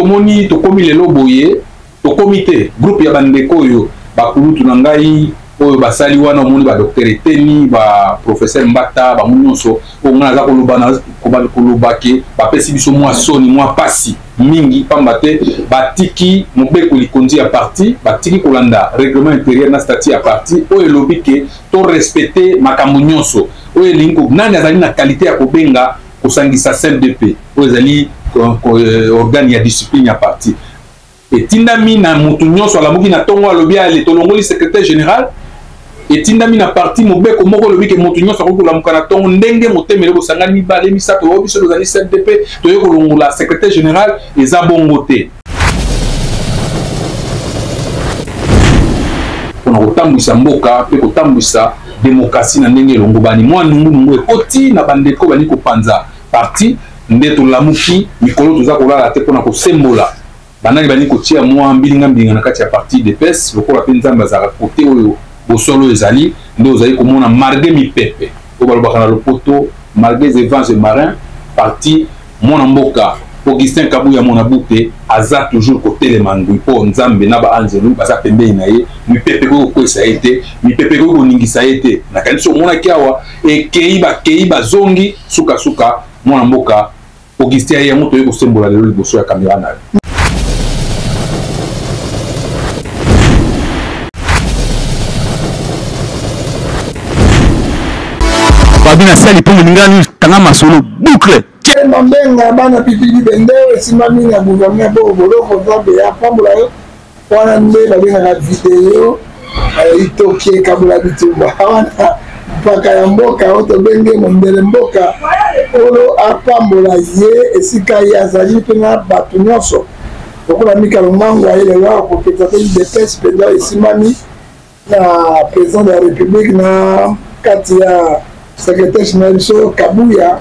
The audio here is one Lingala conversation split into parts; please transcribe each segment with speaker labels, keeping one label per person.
Speaker 1: Tomoni tokomi lelo boye, tokomi te groupe ya bandeko oyo bakulutu na ngai oyo basali wana. Omoni ba docteur Eteni, ba professeur Mbata, bango nyonso oyo ngai naza koloba na koloba ke bapesi biso mwa soni, mwa pasi mingi, pamba te batiki mobeko likonzi ya parti, batiki kolanda règlement intérieur na statut ya parti oyo elobi ke to respecte makambo nyonso oyo elingi. Nani azali na qualité ya kobenga kosangisa CNDP oyo ezali organe ya discipline ya parti? Etindami na motu nyonso alamuki na ntongo, alobi: "Ale, tolongoli secrétaire général." Etindami na parti mobeko moko olobi ke motu nyonso akoki kolamuka na ntongo ndenge motemele, bosangani mibale, misato, oyo biso tozali CNDP, toye kolongola secrétaire général. Eza bongo te. Mpona kotambwisa mboka mpe kotambwisa demokrasi na ndenge elongobani, mwa nungunungu ekoti na bandeko bali kopanza parti. Nde tolamuki mikolo, toza kolala te mpona kosembola banani bali kotia mwa mbilinga mbilinga na kati ya parti UDPS. Lokola mpe Nzambe azalaka kote oyo bosolo ezali, nde ozali komona malgré mipepe oyo balobaka na lopoto, malgré vents et marins, parti mwana mboka Augustin Kabuya Monabute aza toujours kotelema ngwi, mpo Nzambe na baanzelu baza pembeni na ye. Mipepe ekoki kokwesa ye te, mipepe ekoki koningisa ye te. Nakanisi omonaki awa ekei, bakei, bazongi, sukasuka mwana mboka Augustin aye. Yango toyei kosembola lelo liboso ya kamera na yo.
Speaker 2: Babi na sali mpo moninga tanga masolo boucle.
Speaker 3: Mambenga bana pipili bende esimbami na gouverneur Boko Boloko. Nzambe ya pambola yo. Wana nde babengaka video itoki ekabola bitumba. Wana mpaka ya mboka oyo tobenge mondele mboka oyo apambola ye esika ye azali mpe na bato nyonso lokola Mikalo Ngango aye lelo akopeta mpe UDPS mpenza esimbami na président de la République na kati ya secrétaire général biso Kabuya.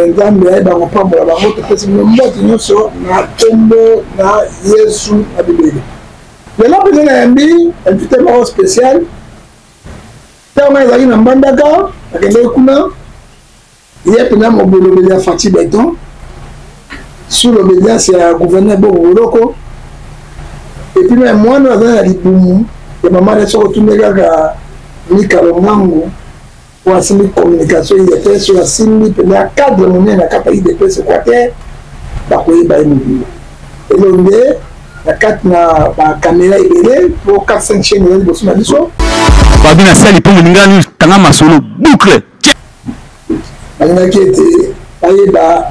Speaker 3: Nzambe ayeba kopambola bango. Topesi bino mbote nyonso na nkombo na Yesu na bibele. Lelo mpenza nayambi invité moko spécial. Ntango ngai ezalaki na Mbandaka, nakendeki kuna, ye mpenza mobolobeli ya Fatshi Béton sous l'obédience ya gouverneur Boko Boloko. Et puis même mwana aza na libumu ya mama na, soki otunde kaka Mikalo Ngangu oyo asimbi communication UDPS, oyo asimbi mpenza cadre monene na kati ya UDPS Équateur, bakoyeba ye mobimba. Elo nde na kati na bakamera ebele po 4 5 chaîne eza liboso na biso.
Speaker 2: Babi na sali mpo moninga tanga masolo boucle.
Speaker 3: Balingaki ete bayeba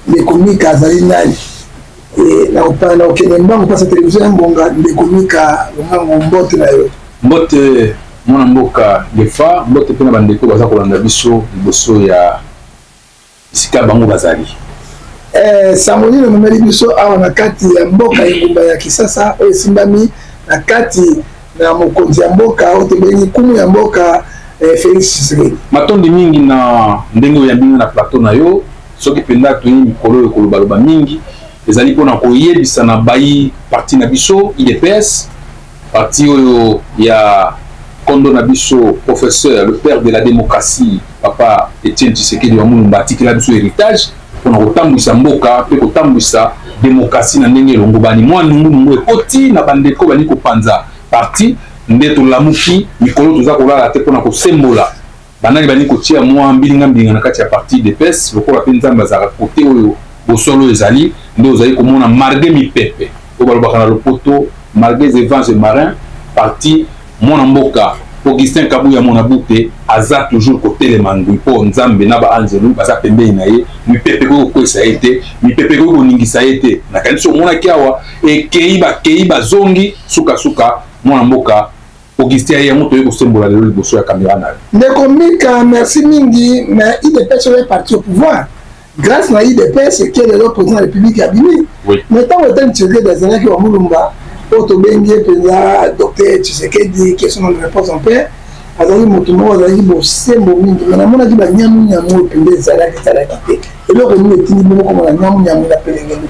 Speaker 3: ndeko Mika azali nani. Na kokende mbango mpasa televizio ya ngonga. Ndeko Mika Longango, mbote na yo.
Speaker 1: Mbote, mwana mboka Gefa. Mbote mpe na bandeko baza kolanda biso liboso ya esika bango bazali.
Speaker 3: Sango nini omemeli biso awa na kati ya mboka engumba ya Kisasa oyo esimbami na kati na mokonzi ya mboka oyo tobengi nkumu ya mboka, Félix Tshisekedi?
Speaker 1: Matondi mingi na ndenge oyambi nga na plateau na yo. Soki mpenza toyei mikolo oyo kolobaloba mingi, ezali mpona koyebisa na bayi parti na biso UDPS, parti oyo ya kondo na biso professeur, le père de la démocratie, papa Etienne Tshisekedi wa Mulumba, atikela biso héritage mpona kotambwisa mboka mpe kotambwisa demokrasi na ndenge elongobani. Mwa nungunungu ekoti na bandeko bali kopanza parti. Nde tolamuki mikolo, toza kolala te mpona kosembola banani bali kotia mwa mbilinga mbilinga na kati ya parti UDPS. Lokola mpe Nzambe azalaka kote oyo bosolo ezali, nde ozali komona malgré mipepe oyo balobaka na lopoto, malgré vents et marins, parti mwana mboka Augustin Kabuya Monabute aza toujours kotelema ngwi, mpo Nzambe na baanzelu baza pembeni na ye. Mipepe ekoki kokwesa ye te, mipepe ekoki koningisa ye te. Nakanisi omonaki awa ekei, bakei, bazongi, sukasuka mwana mboka Augustin aye. Yango toyei kosembola lelo liboso ya kamera na yo.
Speaker 3: Ndeko Mika, merci mingi. Mais UDPS oyo parti au pouvoir, grâce na UDPS eke lelo président ya République abimi. Mais ntango Etienne Tshisekedi azalaki wa Mulumba, oyo tobengi ye mpenza docteur Tshisekedi, que son âme repose en paix, azalaki moto moko azalaki bosembo mingi. Mais namonaki banyamunyamu oyo mpenza ezalaki te. Eloko nini etindi bino komona nyamunyamu na pelengeli?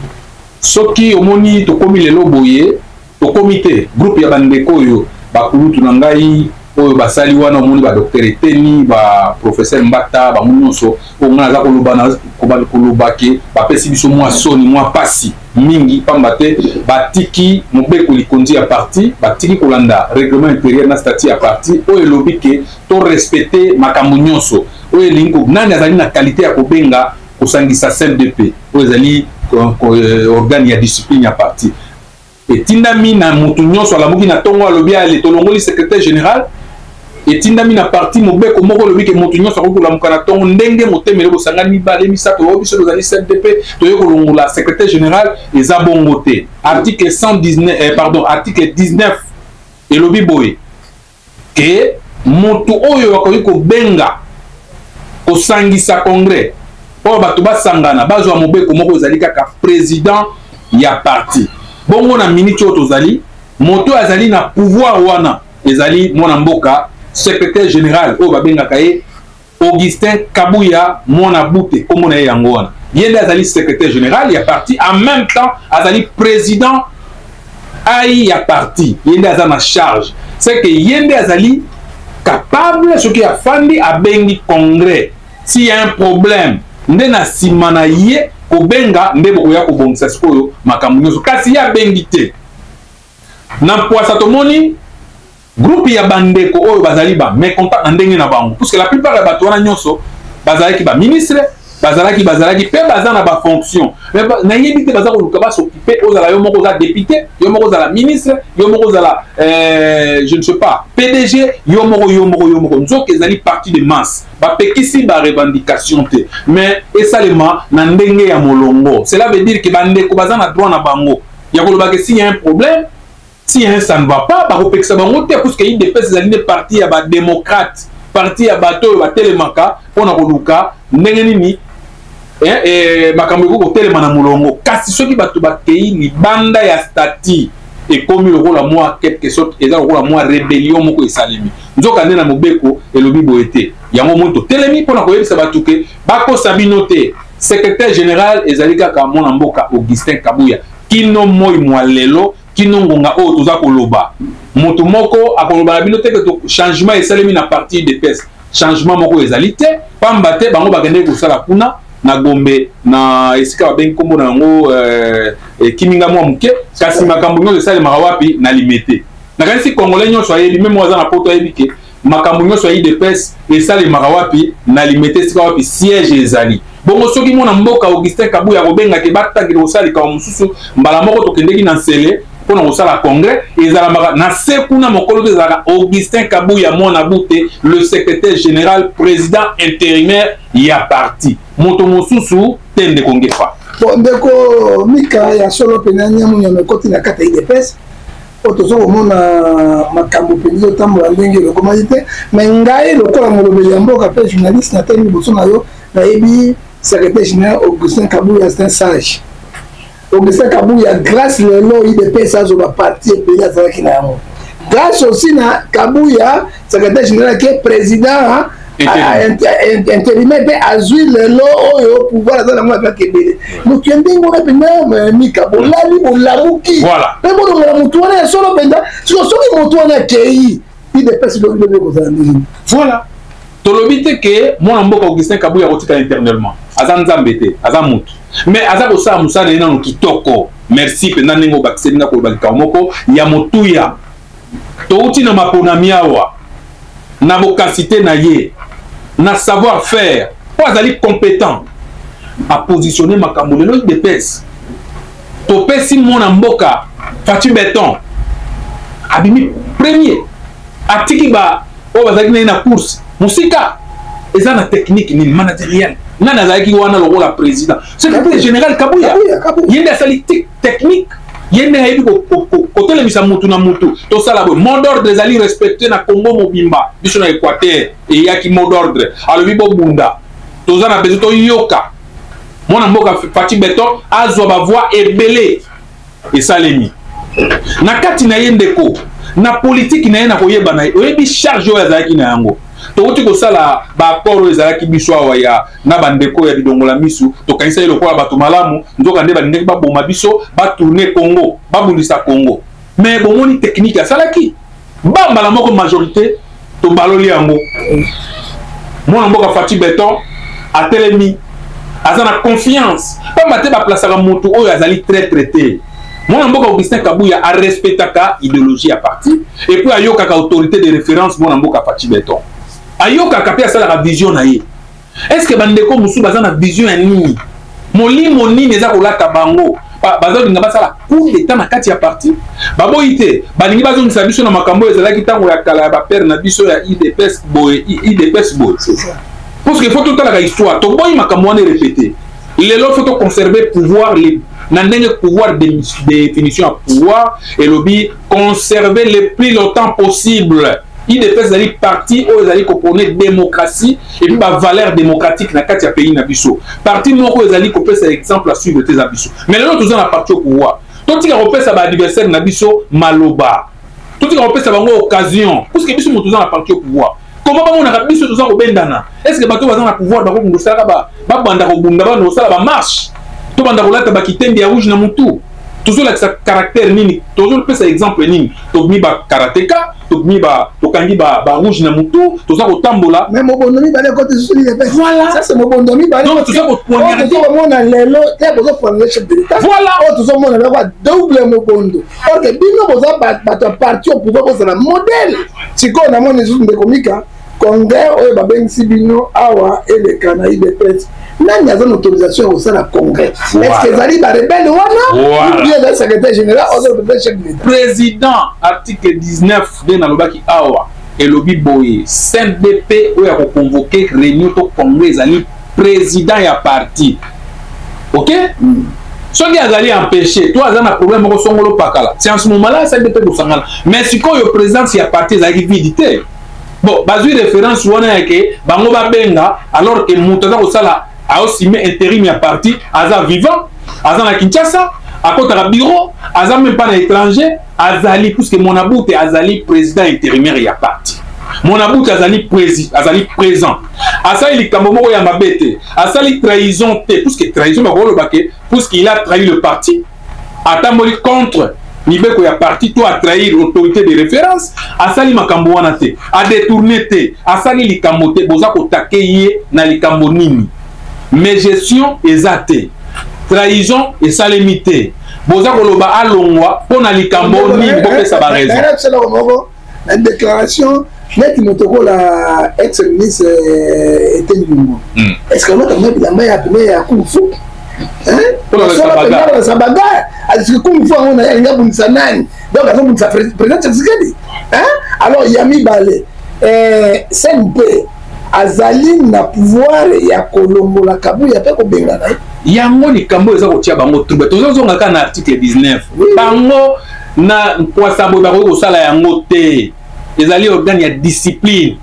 Speaker 1: Soki omoni tokomi lelo boye, tokomi te groupe ya bandeko oyo bakulutu na ngai oyo basali wana. Omoni ba docteur Eteni, ba professeur Mbata, bango nyonso oyo ngai naza koloba na koloba ke bapesi biso mwa soni, mwa pasi. Mingi pamba te batiki mobeko likonzi ya parti, batiki kolanda règlement intérieur na statut ya parti oyo elobi ke to respecter makambo nyonso oyo elingi ko nani azali na qualité ya kobenga kosangisa CNDP oyo ezali organe ya discipline ya parti. Etindami na moto nyonso alamuki na tongo alobi ale tolongoli secrétaire général. Etindami na parti mobeko moko olobi ke moto nyonso akoki kolamuka na ntongo ndenge motemele bosangani mibale misato oyo biso tozali CNDP toye kolongola secrétaire général. Eza bongo te. Article 119, pardon, article 19 elobi boye ke moto oyo akoki kobenga kosangisa congrès oyo bato basangana bazwa mobeko moko ezali kaka président ya parti. Bongo na minute oyo tozali, moto oyo azali na pouvoir wana ezali mwana mboka secrétaire général oyo babengaka ye Augustin Kabuya Mwana Bute, kombo na ye yango wana. Ye nde azali secrétaire général ya parti, en même temps azali président ai ya parti. Ye nde aza na charge, c'est que ye nde azali capable soki afandi abengi congrès, s'il y a un problème nde na nsima na ye kobenga nde bokoya kobongisa sikoyo makambo nyonso. Kasi ye abengi te. Na mpwasa tomoni groupe ya bandeko oyo bazali ba mécontent na ndenge na bango, puisque la plupart ya bato wana nyonso bazalaki ba ministre, bazalaki mpe baza na bafonction. Nayebi te, baza koluka bas'occuper. Ozala yo moko oza député, yo moko ozala ministre, yo moko ozala je ne sais pas, PDG, yo moko, yo moko, yo moko. Nzoka ezali parti de masse, bapekisi barevendication te, mais esalema na ndenge ya molongo. Cela veut dire que bandeko baza na droit na bango ya koloba ke s'il y a un problème, si un ça ne va pas, bakopekisa bango te, puisque UDPS ezali nde parti ya badémocrate, parti ya bato oyo batelemaka mpona koluka ndenge nini makambo ekoki kotelema na molongo. Kasi soki bato bakei libanda ya statut, ekomi lokola mwa quelque sorte, eza lokola mwa rébellion moko esalemi. Nzoka nde na mobeko elobi boye te. Yango moi totelemi mpona koyebisa bato ke bakosa bino te, secrétaire général ezali kaka mwana mboka Augustin Kabuya kino moi mwa lelo, kino ngonga oyo toza koloba. Moto moko akoloba na bino te ke changement esalemi na parti UDPS. Changement moko ezali te, pamba te bango bakendeki kosala kuna na Gombe, na esika babengi nkombo na yango kiminga mwa moke. Kasi makambo nyonso esalemaka wapi? Na Limete. Nakanisi Congolais nyonso ayebi, même oyo aza na Poto ayebi ke makambo nyonso ya UDPS esalemaka wapi? Na Limete, esika wapi siège ezali. Bongo soki mwana mboka Augustin Kabuya akobengaki batakende kosala likambo mosusu, mbala moko tokendeki na Nsele mpona kosala congrès, ezalamaka na se kuna. Mokolo te ezalaka Augustin Kabuya Mwana Bute, le secrétaire général, président intérimaire ya parti, moto mosusu te, ndeko Ngefa.
Speaker 3: Bon, ndeko Mika, ya solo mpenza, nyamunyama ekoti na kati ya UDPS oyo toza komona makambo mpenza ezotambola ndenge elokomaki te. Mais ngai lokola molobeli ya mboka mpe journaliste, natelemi liboso na yo, nayebi secrétaire général Augustin Kabuya, c'est un sage. Augustin Kabuya, grâce lelo UDPS azwa baparti ebele azalaki na yango, grâce aussi na Kabuya secrétaire général ke président intérimaire mpe azwi lelo oyo pouvoir aza nango, azwaki ebele. Moto ya ndenge wana mpenza, Mika, bolali bolamuki mpe bolongola motu wana ya solo mpenza. Siko soki motu wana akei, UDPS lobi lobi ekozala ndenge?
Speaker 1: Voilà, tolobi te ke mwana mboka Augustin Kabuya akotika éternellement. Aza Nzambe te, aza motu, mais aza kosala mosala na ye nano kitoko. Merci mpenza ndenge obakiseli nga koloba likambo moko ya motuya. Touti na maponami awa, na bokasi te na ye, na savoir faire mpo azali compétent, apositionne makambo. Lelo UDPS topesi mwana mboka Fatshi Béton, abimi premier, atiki ba oyo bazalaki na ye na course mosika. Eza na technique nini managériale? Nani azalaki wana lokola président secrétaire général? Kabuya. Ye nde asali technique, ye nde ayebi kotelemisa mutu na mutu. Tosala boye, mot d'ordre ezali respecté na Congo mobimba. Biso na Équateur eyaki mot d'ordre, alobi bobunda, toza na besoin toyoka mwana mboka Fatshi Béton azwa bavoix ebele. Esalemi na kati na ye, ndeko, na politike na ye, na koyeba na ye, oyebi charge oyo azalaki na yango. Touti kosala baaccord oyo ezalaki biso awa ya na bandeko ya bidongola misu. Tokanisa ye lokola bato malamu, nzoka nde balingaki baboma biso, batourner Congo, babundisa Congo. Mais bomoni technique asalaki, bambala moko majorité tobaloli yango. Mwana mboka Fatshi Béton atelemi, Aza na confiance, pamba te baplasaka motu oyo azali traître te. Mwana mboka Augustin Kabuya arespectaka idéologie ya parti et puis ayokaka autorité de référence, mwana mboka Fatshi Béton. Ayokaka mpe asalaka vision na ye. Est ce que bandeko mosusu baza na vision ya nini? Molimo nini eza kolata bango? Bazolinga basala coup d'état na kati ya parti, baboyi te, balingi bazongisa biso na makambo oyo ezalaki ntango ya kala ya bapere na biso ya UDPS boye, UDPS boye. Parce que faut totalaka histoire, toboyi makambo wana répété. Lelo faut toconserver pouvoir na ndenge pouvoir, définition ya pouvoir elobi conserver le plus longtemps possible. UDPS ezali parti oyo ezali koprôner démocratie et puis bavaleur démocratique na kati ya pays na biso. Parti moko ezali kopesa exemple à suivre te eza biso. Mais lelo toza na parti au pouvoir, totika kopesa baadversaire na biso maloba, totika kopesa bango occasion, puisque biso moto toza na parti au pouvoir. Comment bamonaka biso toza kobendana? Est ce que bato baza na pouvoir bakokunda kosalaka, babanda kobunda, banda kosala bamarche, tobanda kolata bakitendi ya rouge na mutu? Tozolakisa caractère nini? Tozopesa exemple nini? Tobimi bakarateka, tobimi, tokangi barouge na mutu, toza kotambola.
Speaker 3: Mais mobondo mibale ekoti susu l'UDPS.
Speaker 1: Voilà.
Speaker 3: Ça, c'est mobondo mibale.
Speaker 1: Donc toza
Speaker 3: kopoignarder. Tozomona lelo te, bozopoignarder chef de l'État.
Speaker 1: Voilà.
Speaker 3: Oyo tozomona lelo kwa double mobondo. Or que bino boza bato ya parti au pouvoir, bozala modèle. Sikoyo namoni lisusu, ndeko Mika, congrès oyo babengisi bino awa eleka na UDPS, nani aza na autorisation ya kosala congrès? Est ce que ezali barebelles wana ou bien ezali secrétaire général ozo représente chef de l'État?
Speaker 1: Président, article 19 nde nalobaki awa, elobi boye: CNDP oyo ya koconvoquer réunion to congrès ezali président ya parti, ok? Soki azali empêché to aza na problème moko songolo pakala, c'est en ce moment là CNDP kosangana. Mais sikoyo présidence ya parti ezalaki vide te. Bon, bazwi référence wana ya ke bango babenga, alors que moto aza kosala aosime intérim ya parti aza vivant, aza na Kinshasa, akotaka bureau, aza même pas na étranger, azali, puisque Monabute azali président intérimaire ya parti. Monabute azali azali présent, asali likambo moko ya mabe te, asali trahison te, puisque trahison bakoloba ke puisqu'il a trahi le parti, atamboli contre mibeko ya parti to atrahir autorité de référence. Asali makambo wana te, adétourner te, asali likambo te. Boza kotake ye na likambo nini? Mais gestion eza te, trahison esalemi te. Boza koloba alongwa mpo na likambo nini? Bopesa baraison.
Speaker 3: Moko na déclaration neti moto okola ex ministre Eteni Longondo, est ce que olotanga bilamba ya pene ya kung fu sa bagarre? Alisiki kung fu yango na ye, alingi abundisa nani? Donc azobundisa président Tshisekedi. Alors ya mibale, CNP azali na pouvoir ya kolongola Kabuya mpe kobengana ye?
Speaker 1: Yango likambo eza kotia bango trouble. Tozozonga kaka na article 19. Bango na nkwasa boye bakoki kosala yango te, ezali organe ya discipline,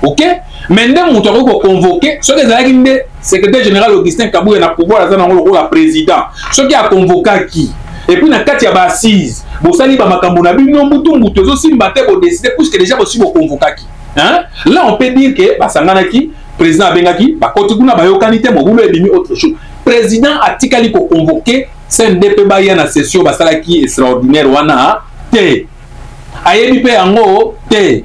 Speaker 1: ok? Mais nde moto akoki koconvoquer, soki ezalaki nde secrétaire général Augustin Kabuya na pouvoir aza nango lokola président, soki aconvokaki et puis na kati ya baassise bosali bamakambo na bino mbutu mbutu, ezosimba te, bodécider, puisque déjà bosi boconvokaki, hein? Là on peut dire que basanganaki, président abengaki, bakoti kuna, bayokani te, mobulu ebimi, autre chose. Président atikali koconvoquer CNDP baya na session basalaki extraordinaire wana te, ayebi mpe yango te.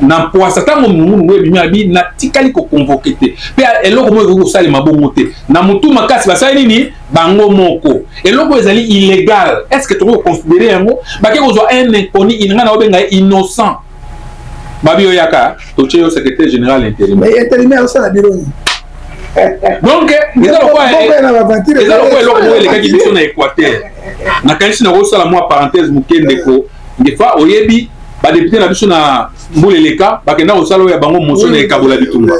Speaker 1: Na mpwasa ntango nungunungu ebimi, abi natikali koconvoquer te, mpe eloko moko ekoki kosalema bongo te. Na motu makasi basali nini bango moko? Eloko ezali illégal, est ce que tokoki koconsidérer yango? Bake kozwa un inconnu, ngai na obenga ye innocent, babi oyaka totie yo secrétaire général intérimaire.
Speaker 3: Mais intérimaire osala biro nini?
Speaker 1: Donc eza lokola eloko moko elekaki biso na Équateur. Nakanisi na kosala mwa parenthèse moke, ndeko Ngefa. Oyebi badéputé na biso na mbula eleka bakenda kosala oyo ya bango motion na ekabola bitumba,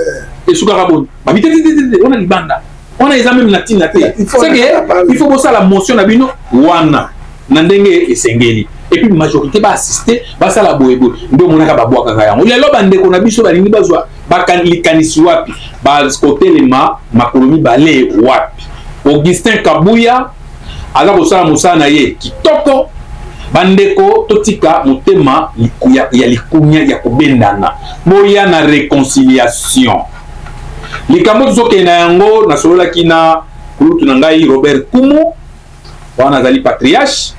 Speaker 1: esukaka boni? Babi te te, wana libanda wana eza même na ntina te. C'est que il faut bosala motion na bino wana na ndenge esengeli et puis majorité baassiste, basala boyeboye. Nde omonaka babwakaka yango. Lelo bandeko na biso balingi bazwa likanisi wapi? Bakotelema makolo mibale wapi? Augustin Kabuya aza kosala mosala na ye kitoko. Bandeko, totika motema ya likunya ya kobendana, boya na réconciliation. Likambo tozokende na yango, nasololaki na kulutu na ngai Robert Kumu wana, azali patriarche.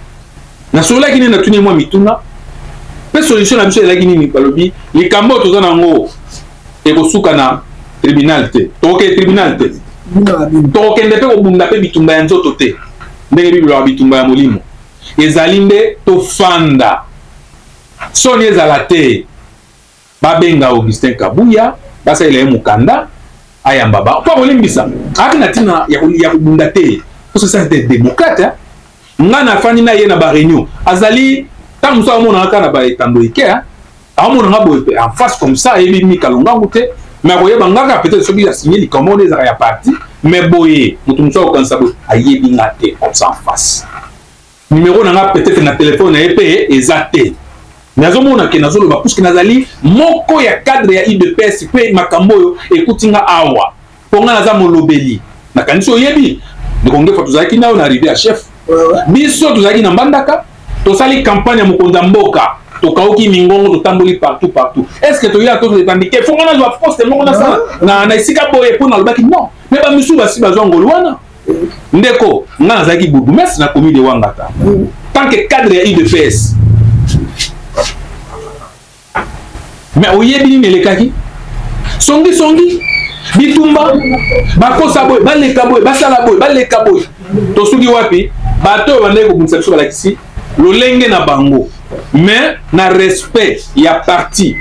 Speaker 1: Nasololaki nde, natuni mwa mituna mpe solution na biso ezalaki nini. Balobi likambo oyo toza nango ekosuka na tribunal te, tokokende tribunal te. Tokokende mpe kobunda mpe bitumba ya nzoto te, ndenge Bible elobaka bitumba ya molimo. Ezali nde tofanda, soni ezala te. Babenga Augustin Kabuya, basalela ye mokanda, ayamba ba mpo akolimbisa. Ayaki na ntina ya kobunda te, mpo ça c'est démocrate. Hein? Nga nafandi na ye na ba réunion, azali ntango mosusu amonaka kaka na ba etando eke, aomona nga boye en face comme ça, ayebi Mika Longangu te, mais akoyeba nga kaka peut-être soki asigné likambo wana ezalaka ya parti, mais boye moto mosusu akokanisa boye, ayebi nga te comme ça en face. Numéro na nga peut-être na téléphone na ye mpe eza te, mais azomona ke nazoloba puisque nazali moko ya cadre ya UDPS mpe makambo oyo ekuti nga awa mpo nga naza molobeli. Nakanisi oyebi ndeko Ngefa, tozalaki nayo na arrivé ya chef, biso tozalaki na Mbandaka, tosali campagne ya mokonzi ya mboka, tokauki mingongo, totamboli partout partout. Est ce que toyela to revendiquer fo nga nazwa poste moko nasala na esika boye mpo nalobaki? Non, mais bamisusu basi bazwa ngolu wana. Ndeko, nga nazalaki bourgmestre na commune de Wangata tant que cadre ya UDPS, mais oyebi nini elekaki? Songi songi, bitumba, bakosa boye, baleka boye, basala boye, baleka boye, tosuki wapi? Bato oyo bandaki kobundisa biso balakisi lolenge na bango, mais na respect ya parti,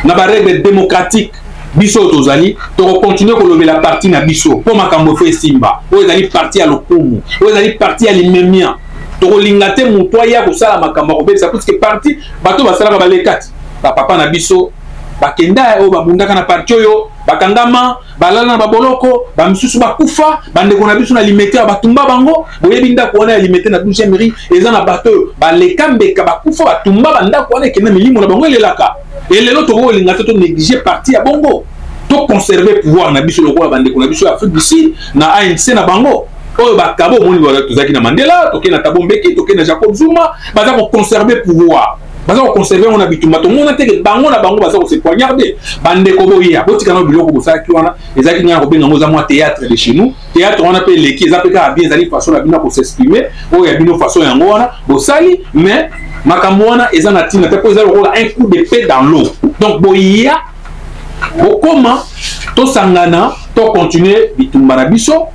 Speaker 1: na barègle démocratique, biso oyo tozali tokokontinue kolobela parti na biso mpo makambo efo esimba. Oyo ezali parti ya lokumu, oyo ezali parti ya limemia. Tokolinga te moto aya kosala makambo ya kobebisa, puisque parti bato basalaka baleka ti bapapa na biso bakenda, oyo babundaka na parti oyo bakangama, balala na baboloko, bamisusu bakufa. Bandeko na biso na Limete ya batumba bango, boyebi ndako wana ya Limete na 12e rue, eza na bato oyo baleka mbeka, bakufa, batumba bandako wana, ekenda milimo na bango elelaka. Elelo tokolinga te tonéglige parti ya bongo, toconserve pouvoir na biso lokola bandeko na biso ya Afrique du Sud na ANC na bango oyo bakabo. Omoni, tozalaki na Mandela, tokei na Thabo Mbeki, tokei na Jacob Zuma, baza koconserve pouvoir, baza koconserve yango na bitumba. Tomona teke bango na bango baza kose poignarde. Bandeko, boya botika na biloko bosalaki wana. Ezalaki ngai na kobenga yango eza mwa théâtre de chez nous. Théâtre wana mpe eleki, eza mpe kaka bien, ezali façon na bino ya kos'exprimer, oyo ya bino façon yango wana bosali, mais makambo wana eza na ntina te mpo eza lokola un coup d'épée dans l'eau. Donc boya, bokoma, tosangana, tocontinue bitumba na biso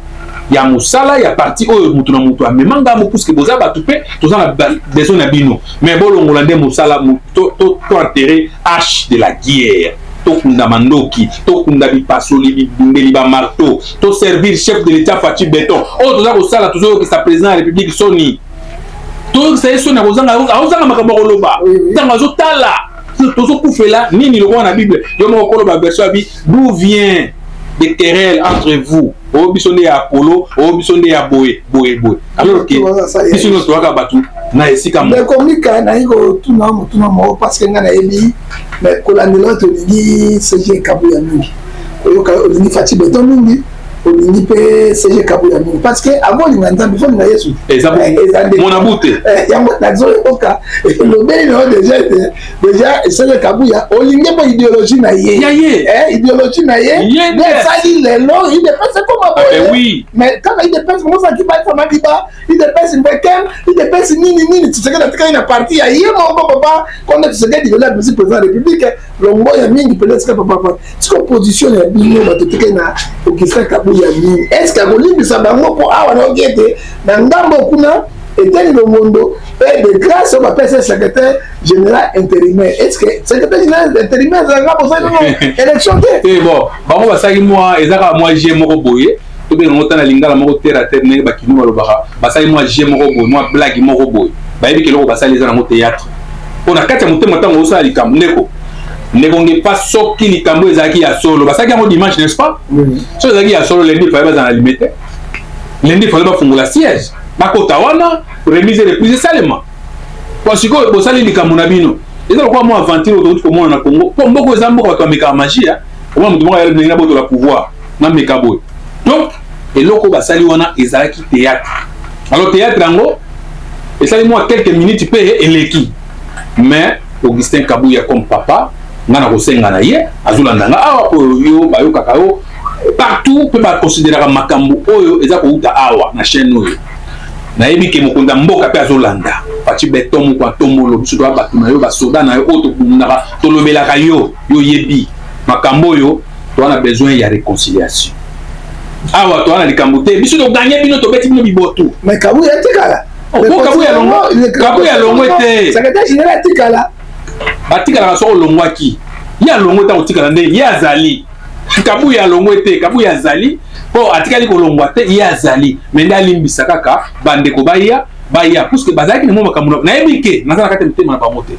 Speaker 1: ya mosala ya parti oyo moto na moto amema ngambo, puisque boza bato mpe toza na besoin na bino. Mais bolongola nde mosala, to enterrer hache de la guerre, tokunda mandoki, tokunda bipasoli, bibundeli, bamarteau, toservir chef de l'État Fatshi Béton. Oyo toza kosala, tozoyokisa président ya République soni, toyokisa ye soni, akozanga makambo ya koloba ntango azotala tozokufela nini. Lokola na Bible, yo moko koloba version abi: "D'où vient des querelles entre vous? Oyo biso nde ya Apollo, oyo biso nde ya boye boye boye", alors que biso nyonso toyaka bato na esika
Speaker 3: moko. Ndeko Mika, nayi kotuna motuna moko, parce que ngai nayebi, mais kolandela oyo, tolingi SG Kabuya mingi, oyoka olingi Fatshi Béton mingi, olingi mpe SG Kabuya mingi, parce que avant olinga Nzambe, faut olinga Yesu.
Speaker 1: Eza mona bute.
Speaker 3: Yango nazoyoka elobeli na yo déjà ete déjà SG Kabuya olingi mpo idéologie na ye.
Speaker 1: Ya ye.
Speaker 3: Idéologie na ye nde esali lelo UDPS ekoma boye. Mais kaka UDPS mozalaki baifama liba UDPS mbekem, UDPS nini nini. Tshisekedi atikali na parti ya ye moko, papa Konde Tshisekedi lelo abimisi président ya République, longo ya mingi mpenza esika papa. Siko position ya bino bato etikali na Augustin Kabuya mingi, est ce que akolimbisa bango? Mpo awa nayoki ete na ngambo kuna Eteni Longondo mpe de grâce oyo bapesa secrétaire général intérimaire, est ce que secrétaire général intérimaire ezalaka bosali nono élection te?
Speaker 1: Te, bon, bango basalaki mwa, eza kaka mwa jeu moko boye, tobenga yango ta na lingala moko terre à terre, ndenge bakino balobaka, basali mwa jeu moko boye, mwa blague moko boye. Bayebi ke eloko basali eza nango théâtre, mpo na kati ya motema ntango osala likambo, ndeko Ngefa, soki likambo ezalaki ya solo, basalaki yango dimanche, n'est-ce pas? Soki ezalaki ya solo, lundi fallait bazala na Limete, lundi fallait bafungola siège, bakota wana, remise et reprise esalema. Po sikoyo bosali likambo na bino, eza lokola mwa aventure oyo touti komona na Congo, mpo mboka eza mboka bato bamekaka magie. Omona moto moko ayali ndenge nabotola pouvoir, nameka boye. Donc eloko basali wana ezalaki théâtre. Alors théâtre yango esali mwa quelques minutes mpe eleki. Mais Augustin Kabuya comme papa, nga na kosenga na ye, azolanda nga awa, po yo bayokaka yo partout mpe bakonsideraka makambo oyo eza kouta awa na chaîne oyo. Nayebi ke mokonzi ya mboka mpe azolanda. Fatshi Béton moko atombolo, biso toya bato na yo, basoda na yo oyo tobundaka, tolobelaka yo, yo oyebi makambo oyo. Toza na besoin ya réconciliation. Awa toza na likambo te, biso toganye bino, tobeti bino bibotu.
Speaker 3: Mais Kabuya atikala.
Speaker 1: Po Kabuya alongwa, Kabuya alongwe te.
Speaker 3: Secrétaire général atikala.
Speaker 1: Batikalaka soki olongwaki. Ye alongwe ntango otikala nde ye azali. Kabuya alongwe te, Kabuya azali mpo atikali kolongwa te, ye azali. Mais nde alimbisa kaka bandeko baya baya, puisque bazalaki na mwa makambo, nayebi ke naza na kati ya mitema na bango te.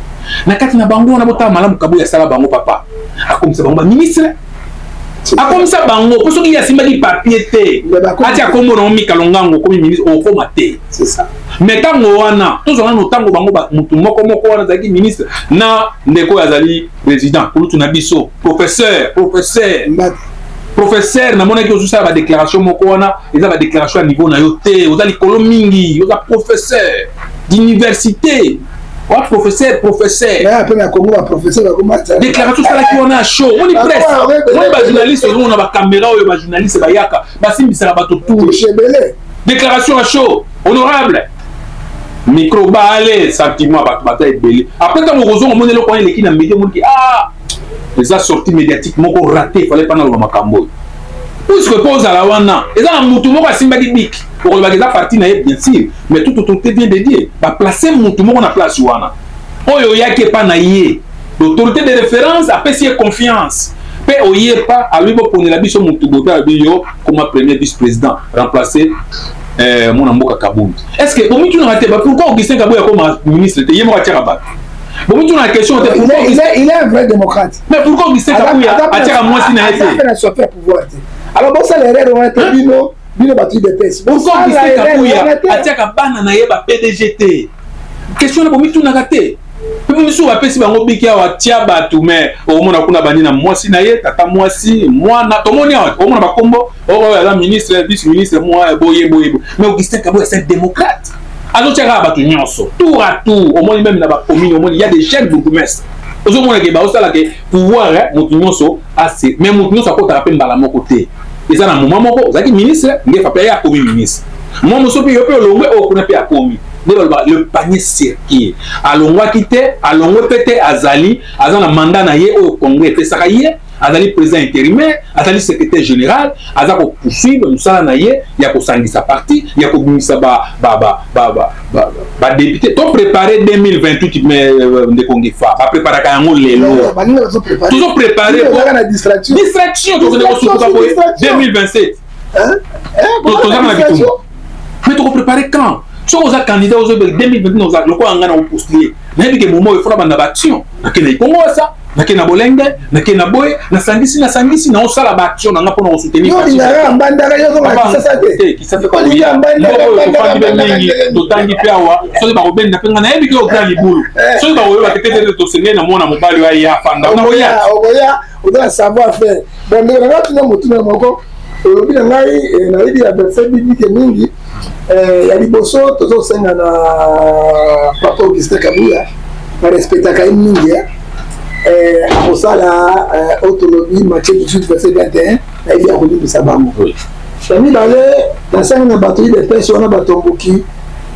Speaker 1: Na kati na bango wana, botala malamu, Kabuya asala bango papa, akomisa bango baministre, akomisa bango mpo soki ye asimbaki papier te, atia kombo na omikalo ngango, okomi ministre, okoma te. Mais ntango wana tozwa nano ntango bango motu moko moko wana azalaki ministre na ndeko oyo azali président kulutu na biso, professeur, namonaki ozosala badéclaration moko wana, eza badéclaration ya niveau na yo te. Oza likolo mingi, oza professeur d'université wa professeur.
Speaker 3: Mpe na Congo baprofesseur bakoma.
Speaker 1: Déclaration osalaki wana ya show, omoni presse, omoni bajournaliste, ozomona bacaméra oyo bajournaliste bayaka basimbisaka bato
Speaker 3: touche ebele.
Speaker 1: Déclaration ya show, honorable, micro baale, sentiment, bato baza ebele. Après, ntango okozonga, omoni eloko wana eleki na média, omoniki ah, eza sortie médiatique moko raté, fallait pas naloba makambo oyo, puisque mpo ozala wana eza na mutu moko asimbaki bic, okolobaka eza parti na ye, bien sûr, mais toute autorité vient de Dieu. Baplace mutu moko na place wana oyo oyaki epa na ye, l'autorité de référence apesi ye confiance mpe oyepa, alobi boponela biso mutu boye, mpe alobi yo koma premier vice président, remplacer mwana mboka Kabund. Est ce que bomitunaka te pourquoi Augustin Kabuya akoma ministre te? Ye moko atiaka bato, bomituna question te?
Speaker 3: Pourquoi? Il est un vrai démocrate.
Speaker 1: Mais pourquoi Augustin Kabuya atiaka mwasi na ye te?
Speaker 3: Na soif ya pouvoir te. Alors bosala erreur wana te, bino bato UDPS.
Speaker 1: Pourquoi Augustin Kabuya atiaka bana na ye ba PDG te? Question na bomitunaka te. Mpe misusu bapesi bango biki awa, tia bato, mais okomona kuna bandi na mwasi na ye, tata mwasi, mwana. Tomoni awa, okomona bakombo oyo aza ministre, vice ministre, mwa boye boye. Mais Augustin Kabuya, c'est un démocrate, azotia kaka bato nyonso tour à tour. Omoni même na bacommune, omoni ya des jeunes bourgmestre, ozomona ke baosala ke pouvoir moto nyonso ase, mais moto nyonso akotaka mpe mbala moko te. Eza na moment moko ozalaki ministre, ngefa mpe aye akomi ministre, mwa mosusu mpe yo mpe olongwe, oyo kuna mpe akomi. Nde balobaka le panier circule. Alongwaki te, alongwe mpe te, azali, aza na mandat na ye oyo congrès epesaka ye. Azali président intérimaire, azali secrétaire général, aza kopoursuivre mosala na ye ya kosangisa parti, ya kobimisa badéputé. To préparé 2028, mais ndeko Ngefa, bapréparaka yango lelo. Tozoprépare distraction, tokende kosutuka boye 2027, toza na bitumba, mais tokopréparé quand? Soki oza candidat, ozobela 2029, oza lokola ngai na kopostule, nayebi ke momo oyo efona banda baaction, nakende Ikongo, wasa nake na Bolenge, nake na boye, nasangisi naosala baaction na nga mpona kosoutenir. Tofandi mpe mingi, totangi mpe awa. Soki bakobenda mpe nga, nayebi ke ogra libulu, soki bakoyeba te te, tosengeli na mwana mobali oyo aya afanda.
Speaker 3: Nakoya, oza na savoir faire. Bon, ndeko na ngai, tuna motuna moko. Olobi na ngai, nayebi ya verset biblique mingi. Ya liboso, tozosenga na papa Augustin Kabuya, barespectaka ye mingi, akosala oyo tolobi Matthieu 18 verset 21, nayebi akolimbisa bango. Ya mibale, nasangi na bato UDPS wana batomboki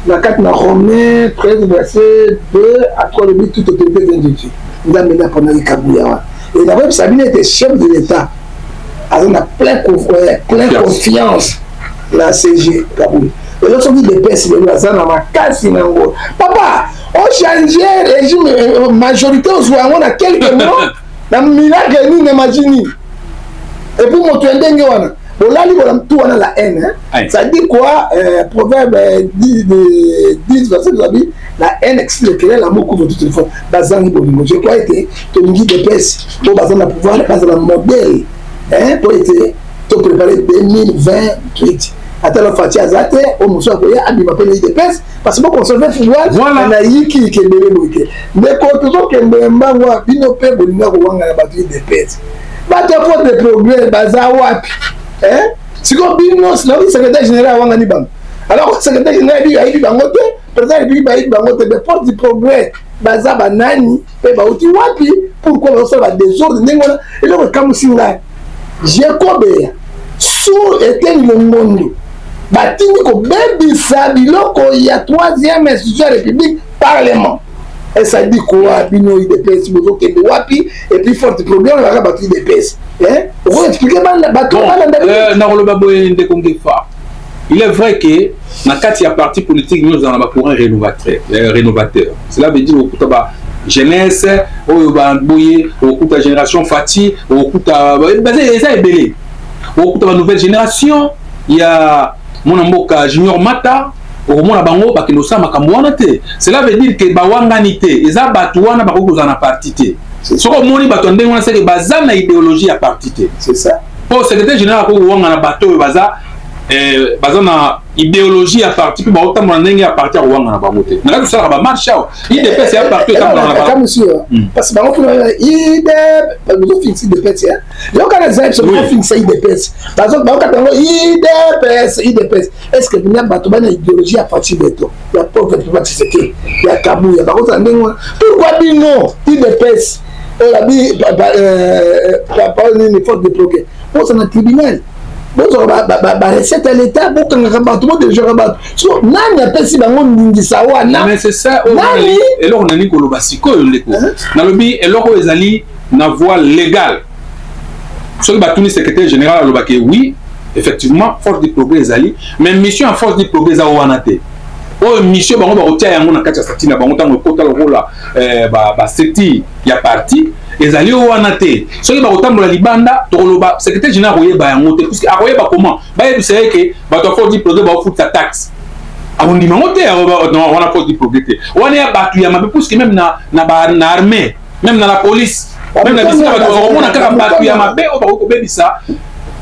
Speaker 3: na kati na Romain 13 verset 2 à 3, lobi toute autorité vient de Dieu. Nzambe nde aponaki Kabuya wana. E nakoyebisa bino ete chef de l'État aza na plein confiance na SG Kabuya. Lelo soki UDPS lelo aza na makasi nango, papa, ochange régime, majorité ozwa yango na quelques mois na miracle nini, na magie nini? Et puis moto ya ndenge wana bolali bola tu wana la haine, hein? Ça dit quoi? Proverbe 10, 10 verset, lobi la haine excite le querelle, l'amour couvre toutes les fautes. Bazangi bolingo. Je crois ete tolingi UDPS oyo baza na pouvoir, bazala modèle po ete topréparé 2028. Ata la Fatshi aza te, oyo mosusu akoya abima mpe na UDPS, parce que boconserve pouvoir na yikiyiki ebele boye te. Ndeko, tozokende mbango. Bino mpe bolinga kowanga na bato UDPS, bato ya force de progrès baza wapi? Sikoyo bino nayoki secrétaire général awangani bango, alors secrétaire général ayebi bango te, président république bayebi bango te. Mais force du progrès baza banani mpe bauti wapi? Pourquoi bazosala badésordre ndenge wana? Eloko ekamwisi ngai, Jekobeya sur Eteni Longondo batindi kobebisa biloko ya troisième institution ya république, parlement. Ça dit quoi, bino UDPS bozokende wapi? Et puis force progrès baka bato UDPS, oko expliquer bato balanda.
Speaker 1: Nakoloba boye, ndeko Ngefa, il est vrai que na kati ya parti politique nyonso ezala na bacourant rénovateur. Cela veut dire okuta ba jeunesse oyo baboye, okuta génération Fati, okuta eza ebele, okuta ba nouvelle génération ya mwana mboka Junior Mata. Okomona bango bakende kosala makambo wana te. Cela veut dire ke bawangani te, eza bato wana bakoki kozala na parti te. Soki omoni bato ya ndenge wana, seke baza na idéologie ya parti te.
Speaker 3: C'est ça.
Speaker 1: Mpo secrétaire général akoki kowangana bato oyo baza na idéologie ya parti mpe baotambola ndenge ya parti, akowanga na bango te. Na kati tosalaka bamarche awa, UDPS ya parti etambola na
Speaker 3: bango. Parce que bango kuna idep bazofingisa UDPS, yokana eza biso bazofingisa UDPS, bakata yango UDPS, UDPS. Est ce que bina bato bana idéologie ya parti beto ya pauvre papa Tshisekedi, ya Kabuya, bakozala ndenge wana? Pourquoi bino UDPS oyo abi papa nini, force de progrès, bozala na tribunal, bozwaka barecette ya l'État, bokangaka bato, bodejaka bato? So nani apesi bango ndingisa wana?
Speaker 1: Mais c'est ça. Nani? Eloko nani koloba sikoyo, ndeko, nalobi eloko oyo ezali na voie légale. Soki batuni secrétaire général, alobaki oui, effectivement, force du progrès ezali, mais mission ya force du progrès eza wana te. Oyo mission bango bakotia yango na kati ya statut na bango ntango ekota lokola bastructure ya parti, ezali oyo wana te. Soki bakotambola libanda, tokoloba secrétaire général akoyeba yango te, puisque akoyeba comment bayebisa ye ke bato ya force du progrès baofutisa taxe? Akondima yango te. Wana force du progrès te, wana ya bato ya mabe, puisque même na armée, même na la police, même na bisika bato bakomona kaka bato ya mabe oyo bakoki kobebisa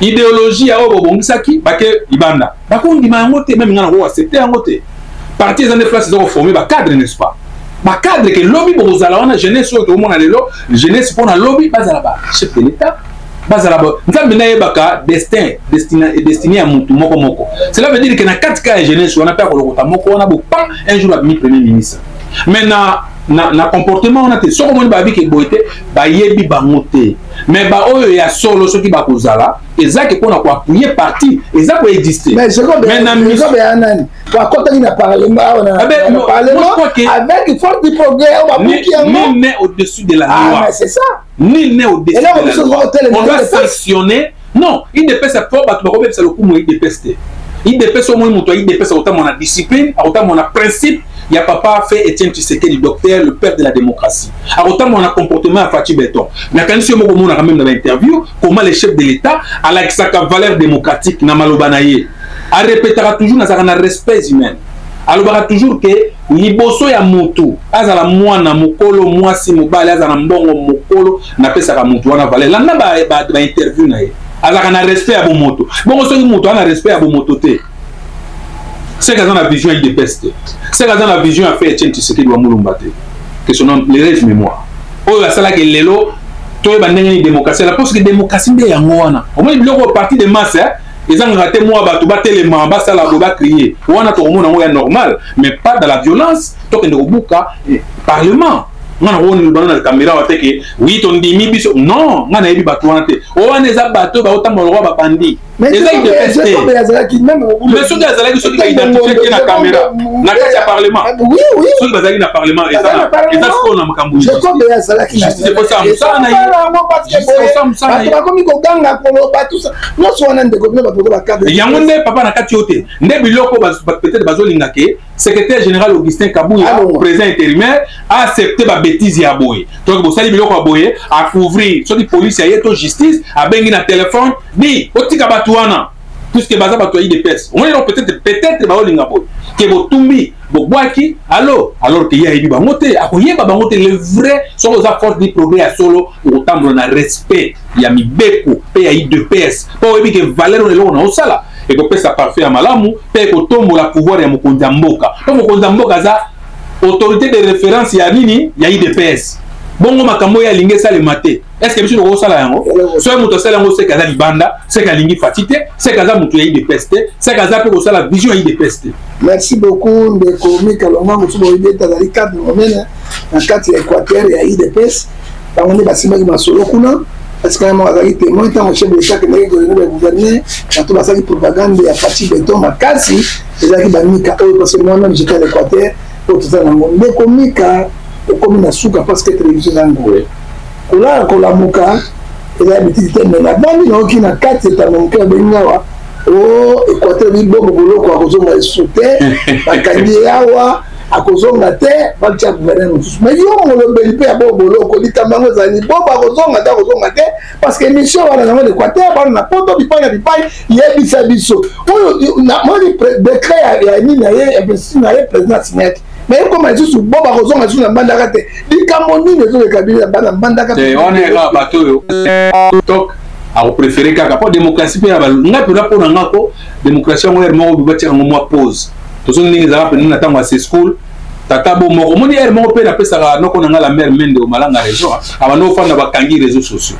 Speaker 1: idéologie ya oyo bobongisaki, bake libanda, bakondima yango te. Même nga nango accepte yango te. Parti eza nde place eza koforme bacadre, n'est-ce pas? Bacadre ke lobi bokozala wana, jeunesse oyo tokomona lelo, jeunesse mpona lobi bazala ba chef de l'État, bazala Nzambe nde ayebaka destin, destinée ya mutu moko moko. Cela veut dire ke na kati ka ya jeunesse wana mpe akolokota moko wana bopan, un jour abimi premier ministre. Mais na comportement wana te. Soki omoni bayebi ke boye te, bayebi bango te. Mais baoyo ya solo, soki bakozala, ezaki mpona koappuyer parti, eza koexiste.
Speaker 3: Mais na nani akɔtaki na parlement awa, na parlement avec force du progrès oyo babuki yango?
Speaker 1: Nul n'est au-dessus de la loi.
Speaker 3: Ah, c'est ça.
Speaker 1: Nul n'est au-dessus de la loi. On doit sanctionner. Non, UDPS fo bato bakobebisa lokumu ya UDPS te. UDPS, omoni moto ya UDPS akotambola na discipline, akotambola na principe ya papa feu Etienne Tshisekedi, docteur, le père de la démocratie, akotambola na comportement ya Fatshi Béton. Nakanisi yo moko omonaka même na bainterview comment le chef de l'État alakisaka valeur démocratique na maloba na ye. Arepetaka toujours nazalaka na respect humain. Alobaka toujours ke liboso ya motu, azala mwana, mokolo, mwasi, mobali, azala na mbongo, mokolo, napesaka motu wana valeur. Landa bainterview na ye, azalaka na respect ya bomoto. Bongo soki moto aza na respect ya bomoto te, seke aza na vision ya UDPS te, seke aza na vision ya feu Etienne Tshisekedi wa Mulumba te, que son nom l'heureuse mémoire, oyo asalaki lelo toyeba ndenge nini démocratie ala, parce que démocratie nde yango wana. Omoni biloko parti de masse ezangaka te, mwa bato batelema, basala boye, bacrier wana, tokomona yango ya normal, mais pas dans la violence. Tokende kobuka parlement, nga na koloba na caméra wa te ke oui, tondimi biso. Non, nga nayebi bato wana te. O wana eza bato baotambola lokola babandi, eza UDPS te. Mais soki azalaki, soki baidentifie te na caméra na kati ya parlement, soki bazalaki na parlement, eza sikoyo na makambo.
Speaker 3: Justice
Speaker 1: mosala na
Speaker 3: ye. Bakomi koganga, koloba nyonso wana, ndeko, bino bato
Speaker 1: bakadre. Yango nde papa na kati yo te nde biloko peut-être bazolinga ke secrétaire général Augustin Kabuya, président intérimaire, accepte babêtise ya boye. Donc bosali biloko ya boye, acouvrir. Soki police aye to justice abengi na telefone, di otika bato wana puisque baza bato ya UDPS. Omoni, donc peut-être baolinga boye ke botumbi, bobwaki alo, alors ke ye ayebi bango te, akoyeba bango te. Le vrai, soki oza force du progrès ya solo, okotambola na respect ya mibeko mpe ya UDPS, mpo oyebi ke valeur oyo eloko na osala ekopesa parfait ya malamu mpe ekotombola pouvoir ya mokonzi ya mboka, mpo mokonzi ya mboka aza autorité de référence ya nini? Ya UDPS. Bongo makambo oyo alingi esalema te, est ce que biso tokosala yango? Soki moto asala yango, seke aza libanda, seke alingi Fatshi te, seke aza moto ya UDPS te, seke aza mpe kosala vision ya UDPS te.
Speaker 3: Merci beaucoup, ndeko Mika Longa. Mosusu boyebi ete azali cadre monene na kati ya Équateur ya UDPS. Bango nde basimbaki masolo kuna, parce que moko azalaki témoin ntango chef de l'État akendaki koyengo ya gouverneur. Bato basalaki propagande ya Fatshi Béton makasi ezalaki bamika oyo, parce que moi-même j'étais à l'Équateur. Oyo toza nango, ndeko Mika. Okomi na suka parce que télévision eza ngolo. Kolala kolamuka eza bitiki te, mais nabandi nayoki na kati etando moke abengi awa o Équateur libongo boloko akozonga lisusu te, bakangi ye awa, akozonga te, batia gouverneur mosusu. Mais yo molobeli mpe ya bo boloko, likambo yango ezali bobo akozonga te, akozonga te, parce que émission wana yango l'Équateur bana na poto bipai na bipai. Yebisa biso oyo moni décret ya nini na ye, investi na ye, président asignaki, mais ekoma lisusu bo bakozonga lisusu na Mbandaka te. Likambo nini ezoleka bino ya bana Mbandaka?
Speaker 1: Wana eka bato oyo tok akopréféré kaka mpo démocratie mpe ngai mpenza, mpo na nga ko démocratie yango ere moko batiaka yango mwa pause. Tozongi ndenge ezalaka mpenza na ntango ya school tata bo moko. Omoni, ere moko mpe napesaka noko na nga la mare Mende Omalanga région abanda ofanda, bakangi réseaux sociaux,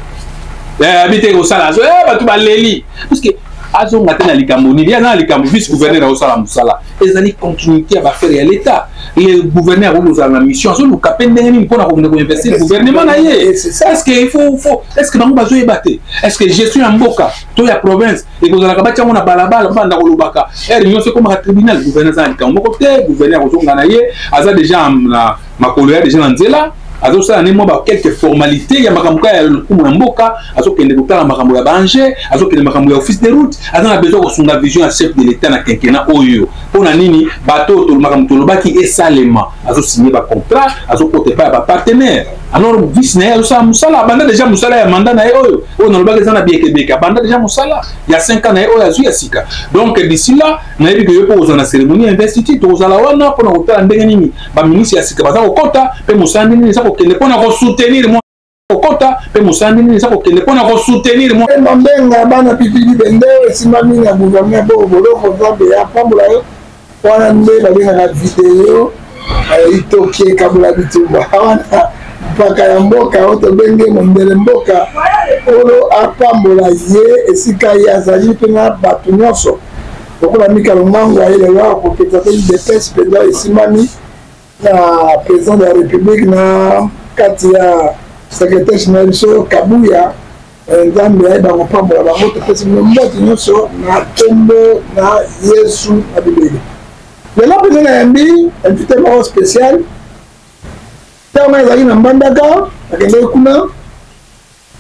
Speaker 1: abi te kosala bato baleli puisque azonga te na likambo nini ye aza na likambo. Vice gouverneur azosala mosala, ezali continuité ya baaffaire ya l'État. Le gouverneur akoki kozala na mission, azoluka mpe ndenge nini mpona kokende koinvestir gouvernement na ye. Est ce que il faut est ce que bango bazoyeba te? Est ce que gestion ya mboka to ya province ekozalaka batia yango na balabala, banda kolobaka ere nyonso ekomaka tribunal? Gouverneur aza na likambo moko te. Gouverneur akozonga na ye, aza déjà na makolo ya déjà na nzela, azosala ne mwa ba quelques formalités ya makambo kaka ya lokumu ya mboka. Azokende kotala makambo ya baange, azokende makambo ya office de route, aza na besoin kosunga vision ya chef de l'État na quinquennat oyo. Mpo na nini bato oyo makambo tolobaki esalema, azosigner bacontrat, azokota epai ya bapartenaire. Alors vice na ye azosala mosala, abanda déjà mosala ya mandat na ye oyo oyo nalobaki eza na biekebeke. Abanda déjà mosala ya 5 ans na ye oyo azwi ya sika. Donc d'ici là, nayebi ke yo mpo kozala na cérémonie ya investiture, tokozala wana mpona kotala ndenge nini baministre ya sika baza kokɔta mpe mosala ndenge nini eza kokende mpona kosoutenir kokɔta mpe mosala ndenge nini eza kokende mpona kosoutenir.
Speaker 3: Mambenga bana pipili bende esimbami na gouverneur Boko Boloko, Nzambe ya pambola yo. Wana nde babengaka video itoki ekabola bitumba. Wana mpaka ya mboka oyo tobenge mondele mboka oyo apambola ye esika ye azali mpe na bato nyonso lokola Mikalo Ngango aye lelo akopeta mpe UDPS mpenza esimbami na président de la République na kati ya secrétaire général biso Kabuya. Nzambe ayeba kopambola bango. Topesi bino mbote nyonso na nkombo na Yesu na bibele. Lelo mpenza nayambi invité moko spécial. Ntango ngai ezalaki na Mbandaka, nakendeki kuna,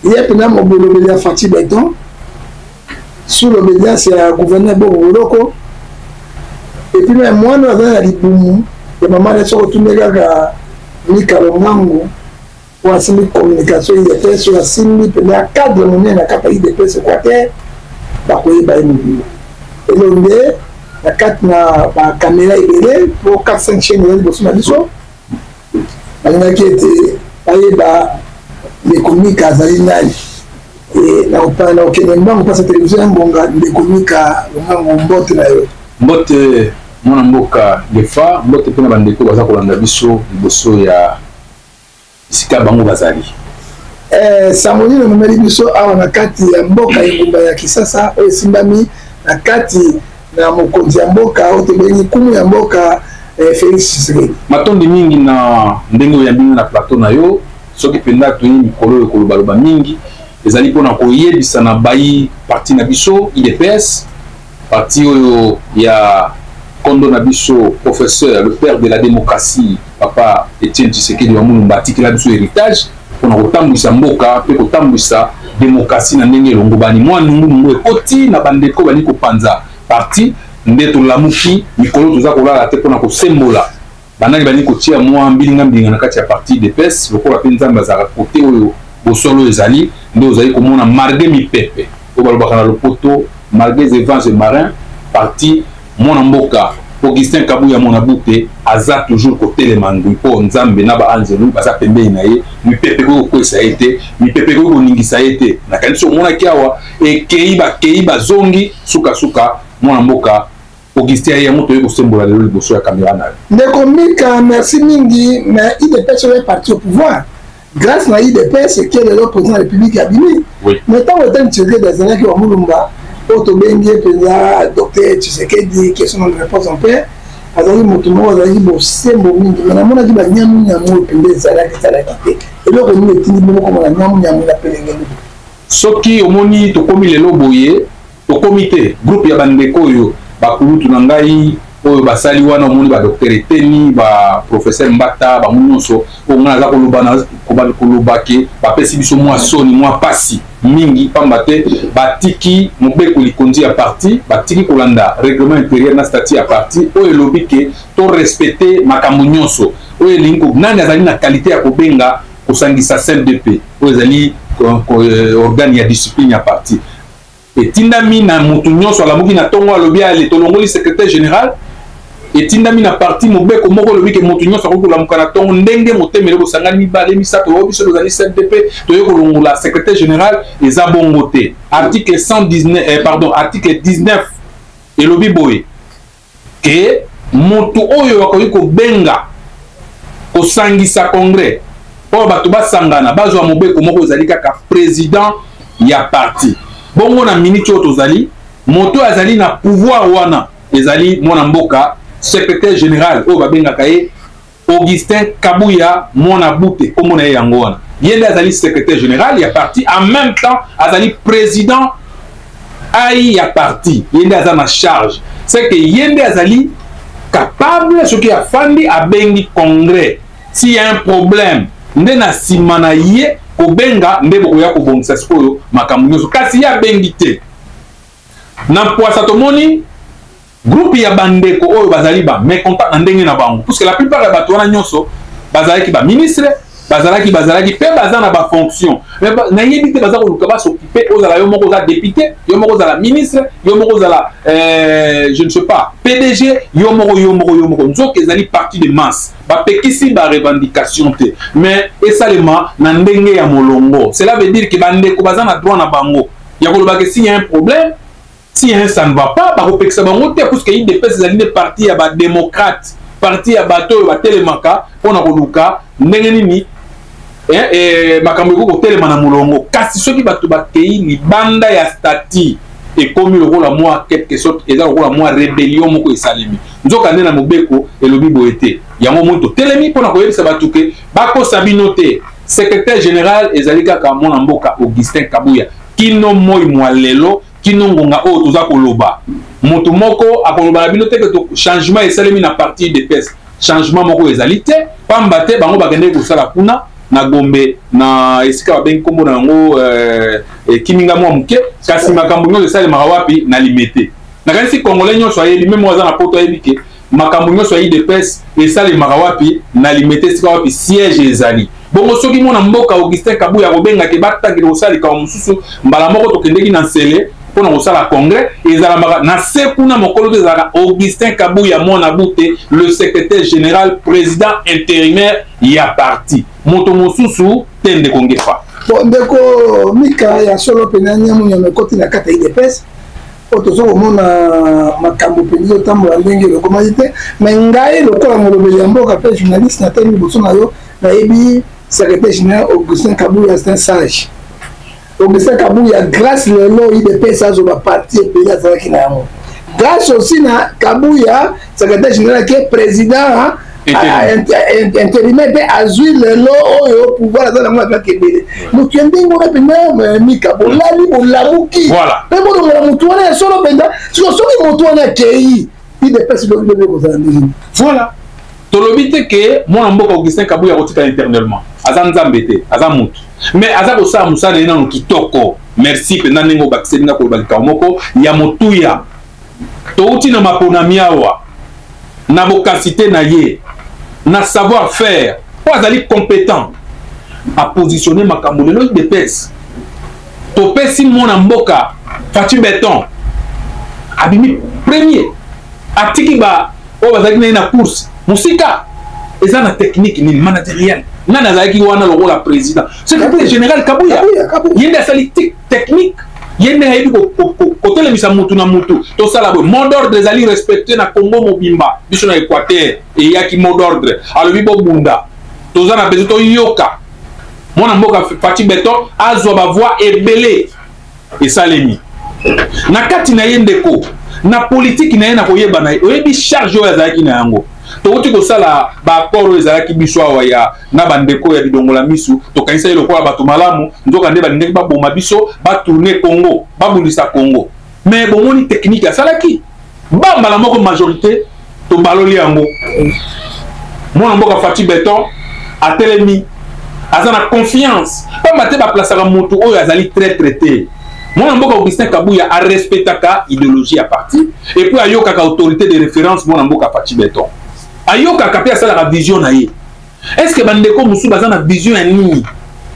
Speaker 3: ye mpenza mobolobeli ya Fatshi Béton sous l'obédience ya gouverneur Boko Boloko. Et puis même mwana aza na libumu ya mama na, soki otuni kaka Mikalo Ngangu oyo asimbi communication UDPS, oyo asimbi mpenza ya cadre monene na kati ya UDPS Équateur, bakoyeba ye mobimba. Elo nde na kati na bakamera ebele po 4 5 chaîne eza liboso na biso, balingaki ete bayeba ndeko Mika azali nani. Na kokende mbangu mpasa televizio ya ngonga. Ndeko Mika Longango, mbote na yo.
Speaker 1: Mbote, mwana mboka Gefa. Mbote mpe na bandeko baza kolanda biso liboso ya esika bango bazali.
Speaker 3: Sango nini omemeli biso awa na kati ya mboka engumba ya Kisasa oyo esimbami na kati na mokonzi ya mboka oyo tobengi kumu ya mboka, Félix Tshisekedi?
Speaker 1: Matondi mingi na ndenge oyambi nga na plateau na yo. Soki mpenza toye mikolo oyo kolobaloba mingi, ezali mpona koyebisa na bayi parti na biso UDPS, parti oyo ya kondo na biso professeur, le père de la démocratie, papa Etienne Tshisekedi wa Mulumba, atikela biso héritage mpona kotambwisa mboka mpe kotambwisa démocratie na ndenge elongobani. Mwa nungunungu ekoti na bandeko bali kopanza parti, nde tolamuki mikolo toza kolala te mpona kosembola banani bali kotia mwa mbilinga mbilinga na kati ya parti UDPS. Lokola mpe Nzambe azalaka kote oyo bosolo ezali, nde ozali komona malgré mipepe oyo balobaka na lopoto, malgré vents et marins, parti mwana mboka Augustin Kabuya Monabute aza toujours kotelema ngwi, mpo Nzambe na baanzelu baza pembeni na ye. Mipepe ekoki kokwesa ye te, mipepe ekoki koningisa ye te. Nakanisi omonaki awa ekei, bakei, bazongi, sukasuka mwana mboka Augustin aye. Yango toyei kosembola lelo liboso ya kamera na yo.
Speaker 3: Ndeko Mika, merci mingi. Mais UDPS oyo parti au pouvoir, grâce na UDPS eke lelo président ya République abimi. Mais ntango Etienne Tshisekedi azalaki wa Mulumba, oyo tobengi ye mpenza docteur Tshisekedi, question de réponse en paix, azalaki moto moko azalaki bosembo mingi. Mais namonaki banyamunyamu oyo mpenza ezalaki te. Eloko nini etindi bino komona nyamunyamu na pelengeli?
Speaker 1: Soki omoni tokomi lelo boye, tokomi te groupe ya bandeko oyo bakulutu na ngai. Oyo basali wana, omoni badocteur Eteni, baprofesseur Mbata, bango nyonso oyo ngai naza koloba na koloba ke bapesi biso mwa soni, mwa pasi mingi, pamba te batiki mobeko likonzi ya parti, batiki kolanda règlement intérieur na statut ya parti oyo elobi ke torespecte makambo nyonso oyo elingi. Nani azali na qualité ya kobenga kosangisa CNDP, oyo ezali organe ya discipline ya parti? Etindami na motu nyonso alamuki na ntongo, alobi: "Ale, tolongoli secrétaire général." Etindami na parti mobeko moko olobi ke motu nyonso akoki kolamuka na ntongo ndenge motemele, bosangani mibale, misato, oyo biso tozali CNDP, toye kolongola secrétaire général. Eza bongo te. Article 119, pardon, article 19 elobi boye ke motu oyo akoki kobenga kosangisa congrès oyo bato basangana bazwa mobeko moko ezali kaka président ya parti. Bongo na miniti oyo tozali, moto oyo azali na pouvoir wana ezali mwana mboka secrétaire général oyo babengaka ye Augustin Kabuya Mwana Bute. Kombo na ye yango wana. Ye nde azali secrétaire général ya parti, en même temps azali président ai ya parti. Ye nde aza na charge, c'est que ye nde azali capable. Soki afandi, abengi congrès, s'il y a un problème, nde na nsima na ye kobenga nde bokoya kobongisa sikoyo makambo nyonso. Kasi ye abengi te. Na mpwasa tomoni groupe ya bandeko oyo bazali bamécontent na ndenge na bango, puisque la plupart ya bato wana nyonso bazalaki baministre, bazalaki mpe baza na bafonction. Nayebi te, baza koluka bas'occuper. Ozala yo moko oza député, yo moko ozala ministre, yo moko ozala je ne sais pas, PDG, yo moko, yo moko, yo moko. Nzoka ezali parti de masse. Bapekisi barevendication te, mais esalema na ndenge ya molongo. Cela veut dire ke bandeko baza na droit na bango ya kolobaka s'il y a un problème, si un ça ne va pas. Bakopekisa bango te, puisque UDPS ezali nde parti ya badémocrate, parti ya bato oyo batelemaka mpona koluka ndenge nini makambo ekoki kotelema na molongo. Kasi soki bato bakei libanda ya statut, ekomi lokola mwa quelque sorte, eza lokola mwa rébellion moko esalemi. Nzoka nde na mobeko elobi boye te. Yango moi totelemi mpona koyebisa bato ke bakosa bino te. Secrétaire général ezali kaka mwana mboka Augustin Kabuya kino moi mwa lelo, kino ngonga oyo toza koloba. Moto moko akoloba na bino te ke changement esalemi na parti UDPS. Changement moko ezali te, pamba te bango bakendeki kosala kuna na Gombe, na esika babengi nkombo na yango Kiminga mwa moke. Kasi makambo nyonso esalemaka wapi? Na Limete. Nakanisi Congolais nyonso ayebi, même aza na Poto ayebi ke makambo nyonso ya UDPS esalemaka wapi? Na Limete, esika wapi siège ezali. Bongo soki mwana mboka Augustin Kabuya akobengaki batangeli kosala likambo mosusu, mbala moko tokendeki na Nsele mpona kosala congrès, ezalamaka na se kuna. Mokolo te ezalaka Augustin Kabuya Mwana Bute, le secrétaire général, président intérimaire ya parti, moto mosusu te, ndeko Ngefa.
Speaker 3: Bon, ndeko Mika, ya solo mpenza, nyamunyama ekoti na kati ya UDPS oyo. Toza komona makambo mpenza ezotambola ndenge elokomaki te. Mais ngai, lokola molobeli ya mboka mpe journaliste, natali liboso na yo, nayebi secrétaire général Augustin Kabuya, c'est un sage. Augustin Kabuya, grâce lelo UDPS azwa baparti ebele azalaki na yango, grâce aussi na Kabuya secrétaire général ke président intérimaire mpe azwi lelo oyo pouvoir aza nango, azwaki ebele. Motu ya ndenge wana mpenza, Mika, bolali bolamuki mpe bolongola motu wana ya solo mpenza. Siko soki motu wana akei, UDPS lobi kozala ndenge?
Speaker 1: Voilà, tolobi te ke mwana mboka Augustin Kabuya akotika éternellement. Aza Nzambe te, aza motu, mais aza kosala mosala na ye nano kitoko. Merci mpenza ndenge obakiseli nga koloba likambo moko ya motuya. Touti na maponami awa, na bokasi na ye, na savoir faire mpo azali compétent, apositionne makambo. Lelo UDPS topesi mwana mboka Fatshi Béton, abimi premier, atiki ba oyo bazalaki na ye na course mosika. Eza na technique nini managériale? Nani azalaki wana lokola président secrétaire général? Kabuya. Ye nde asali technique, ye nde ayebi kotelemisa mutu na mutu. Tosala boye, mot d'ordre ezali respecté na Congo mobimba. Biso na Équateur eyaki mot d'ordre, alobi bobunda, toza na besoin toyoka mwana mboka Fatshi Béton azwa bavoix ebele. Esalemi na kati na ye, ndeko, na politike na ye, na koyeba na ye, oyebi charge oyo azalaki na yango. Tokuti kosala baaccord oyo ezalaki biso awa ya na bandeko ya bidongola misu, tokanisa ye lokola bato malamu, nzoka nde balingaki baboma biso, batourne Congo, babundisa Congo. Mais bomoni technique asalaki, bambala moko majorité Tobaloli yango. Mwana mboka Fatshi Beton atelemi, aza na confiance, pamba te baplasaka motu oyo azali traître te. Mwana mboka Augustin Kabuya arespectaka idéologie ya parti et puis ayokaka autorité de référence. Mwana mboka Fatshi Beton ayokaka mpe asalaka vision na ye. Est ce que bandeko mosusu baza na vision ya nini?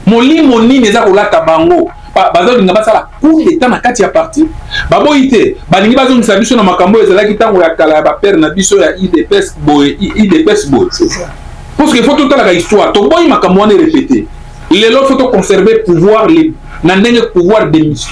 Speaker 1: Molimo nini eza kolata bango? Bazolinga basala coup d'état na kati ya parti. Baboyi te, balingi bazongisa biso na makambo oyo ezalaki ntango ya kala ya bapere na biso ya UDPS boye, UDPS boye, parce que faut totalaka histoire. Toboyi makambo wana erépété. Lelo faut toconserver pouvoir na ndenge pouvoir,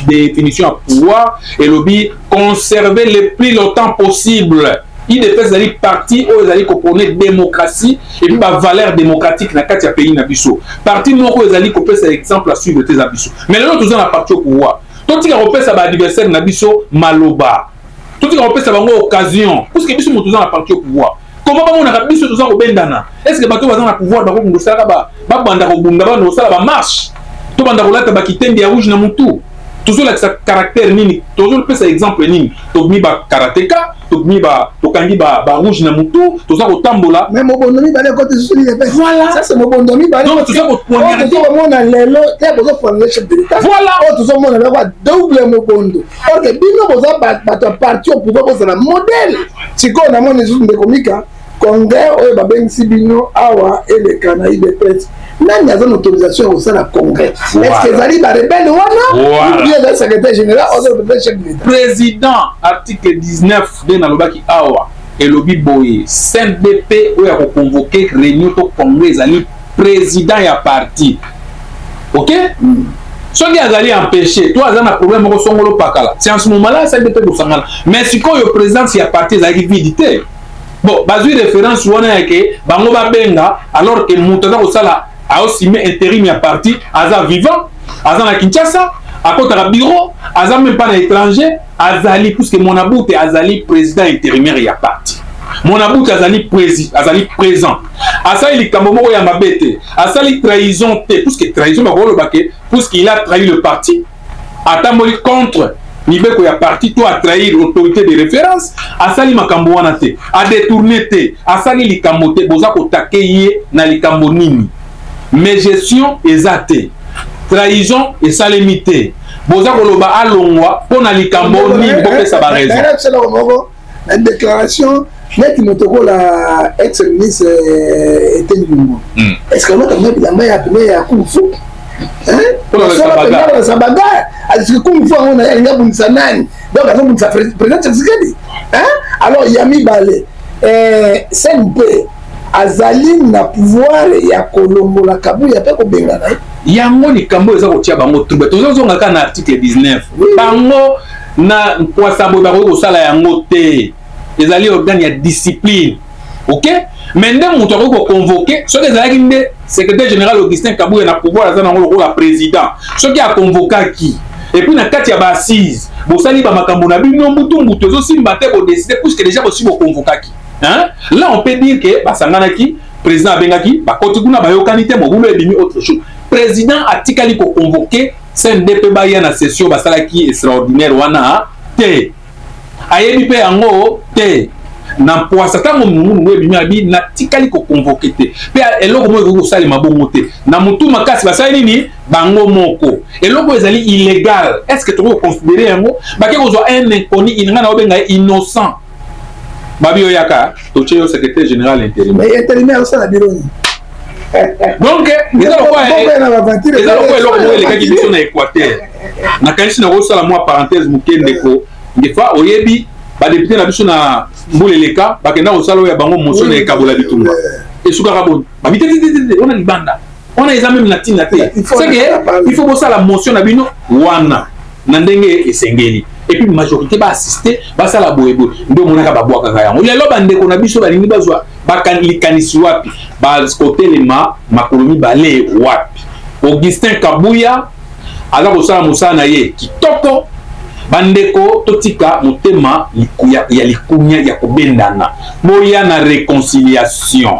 Speaker 1: définition ya pouvoir elobi conserver le plus longtemps possible. UDPS ezali parti oyo ezali koprôner démocratie et puis bavaleur démocratique na kati ya pays na biso. Parti moko ezali kopesa exemple à suivre te eza biso. Mais lelo toza na parti au pouvoir, totika kopesa baadversaire na biso maloba, totika kopesa bango occasion, puisque biso moto toza na parti au pouvoir. Comment bamonaka biso toza kobendana? Est ce que bato baza na pouvoir bakoki kosalaka, babanda kobunda, banda kosala bamarche, tobanda kolata bakitendi ya rouge na mutu? Tozolakisa caractère nini? Tozopesa exemple nini? Tobimi bakarateka, tobimi, tokangi barouge na mutu, toza kotambola.
Speaker 3: Mais mobondo mibale kote susu nini?
Speaker 1: Voilà.
Speaker 3: Ça, c'est mobondo mibale.
Speaker 1: Donc toza
Speaker 3: kopoignarder. Tozomona lelo te, bozopoignarder chef de l'État.
Speaker 1: Voilà.
Speaker 3: Oyo tozomona lelo, double mobondo. Or que bino boza bato ya parti au pouvoir, bozala modèle. Sikoyo namoni lisusu, ndeko Mika, congrès oyo babengisi bino awa eleka na UDPS, nani aza na autorisation ya kosala congrès? Est ce que ezali barebelles wana ou bien ezali secrétaire général oyo peut chef de l'État?
Speaker 1: Président, article 19 nde nalobaki awa, elobi boye: CNDP oyo ya koconvoquer réunion to congrès ezali président ya parti, ok? Soki azali empêché to aza na problème moko songolo pakala, c'est en ce moment là CNDP kosangana. Mais sikoyo présidence ya parti ezalaki vide te. Bon, bazwi référence wana ya ke bango babenga, alors que moto aza kosala aosime intérim ya parti aza vivant, aza na Kinshasa, akotaka bureau, aza même pas na étranger. Azali, puisque Monabute azali président intérimaire ya parti. Monabute azali, azali présent. Asali likambo moko ya mabe te, asali trahison te, puisque trahison bakoloba ke puisqu'il a trahi le parti, atamboli contre mibeko ya parti to atrahir autorité de référence. Asali makambo wana te, adétourné te, asali likambo te. Boza kotake ye na likambo nini? Mais gestion eza te, trahison esalemi te. Boza koloba alongwa mpo na likambo nini? Bopesa baraison.
Speaker 3: Moko na déclaration neti moto okola ex ministre Eteni Longo, est ce que alotanga bilamba ya pene ya kung fu kolakisa bagarre? Alisiki kung fu yango na ye, alingi abundisa nani? Donc azobundisa président Tshisekedi. Alors ya mibale, CNP azali na pouvoir ya kolongola Kabuya mpe kobengana ye?
Speaker 1: Yango likambo eza kotia bango trouble. Tozozonga kaka na article 19. Bango na nkwasa boye bakoki kosala yango te. Ezali organe ya discipline, ok? Mais nde moto akoki koconvoquer, soki ezalaki nde secrétaire général Augustin Kabuya na pouvoir aza nango lokola président, soki aconvokaki et puis na kati ya baassise bosali bamakambo na bino mbutu mbutu, ezosimba te, bodécider, puisque déjà bosi boconvokaki, hein? Là on peut dire que basanganaki, président abengaki, bakoti kuna, bayokani te, mobulu ebimi, autre chose. Président atikali koconvoquer CNDP baya na session basalaki extraordinaire wana te, ayebi mpe yango te. Na mpwasa, ntango nungunungu ebimi, abi natikali koconvoquer te mpe eloko moko ekoki kosalema bongo te. Na motu makasi basali nini bango moko? Eloko ezali illégal, est ce que tokoki koconsidérer yango? Bake kozwa un inconnu, nga na obenga ye innocent, babi oyaka totie yo secrétaire général
Speaker 3: intérimaire. Intérimaire osala biro nini?
Speaker 1: Donc eza lokola eloko moko elekaki biso na Équateur. Nakanisi nakosala mwa parenthèse moke, ndeko Ngefa. Oyebi badéputé na biso na mbula eleka bakenda kosala oyo ya bango motion na ekabola bitumba. Esukaka boni? Babi te te te, wana libanda wana eza même na ntina te. C'est que il faut bosala motion na bino wana na ndenge esengeli et puis majorité baassiste, basala boyeboye. Nde omonaka babwakaka yango. Lelo bandeko na biso balingi bazwa likanisi wapi? Bakotelema makolo mibale wapi? Augustin Kabuya aza kosala mosala na ye kitoko. Bandeko, totika motema ya likunya ya kobendana, boya na réconciliation.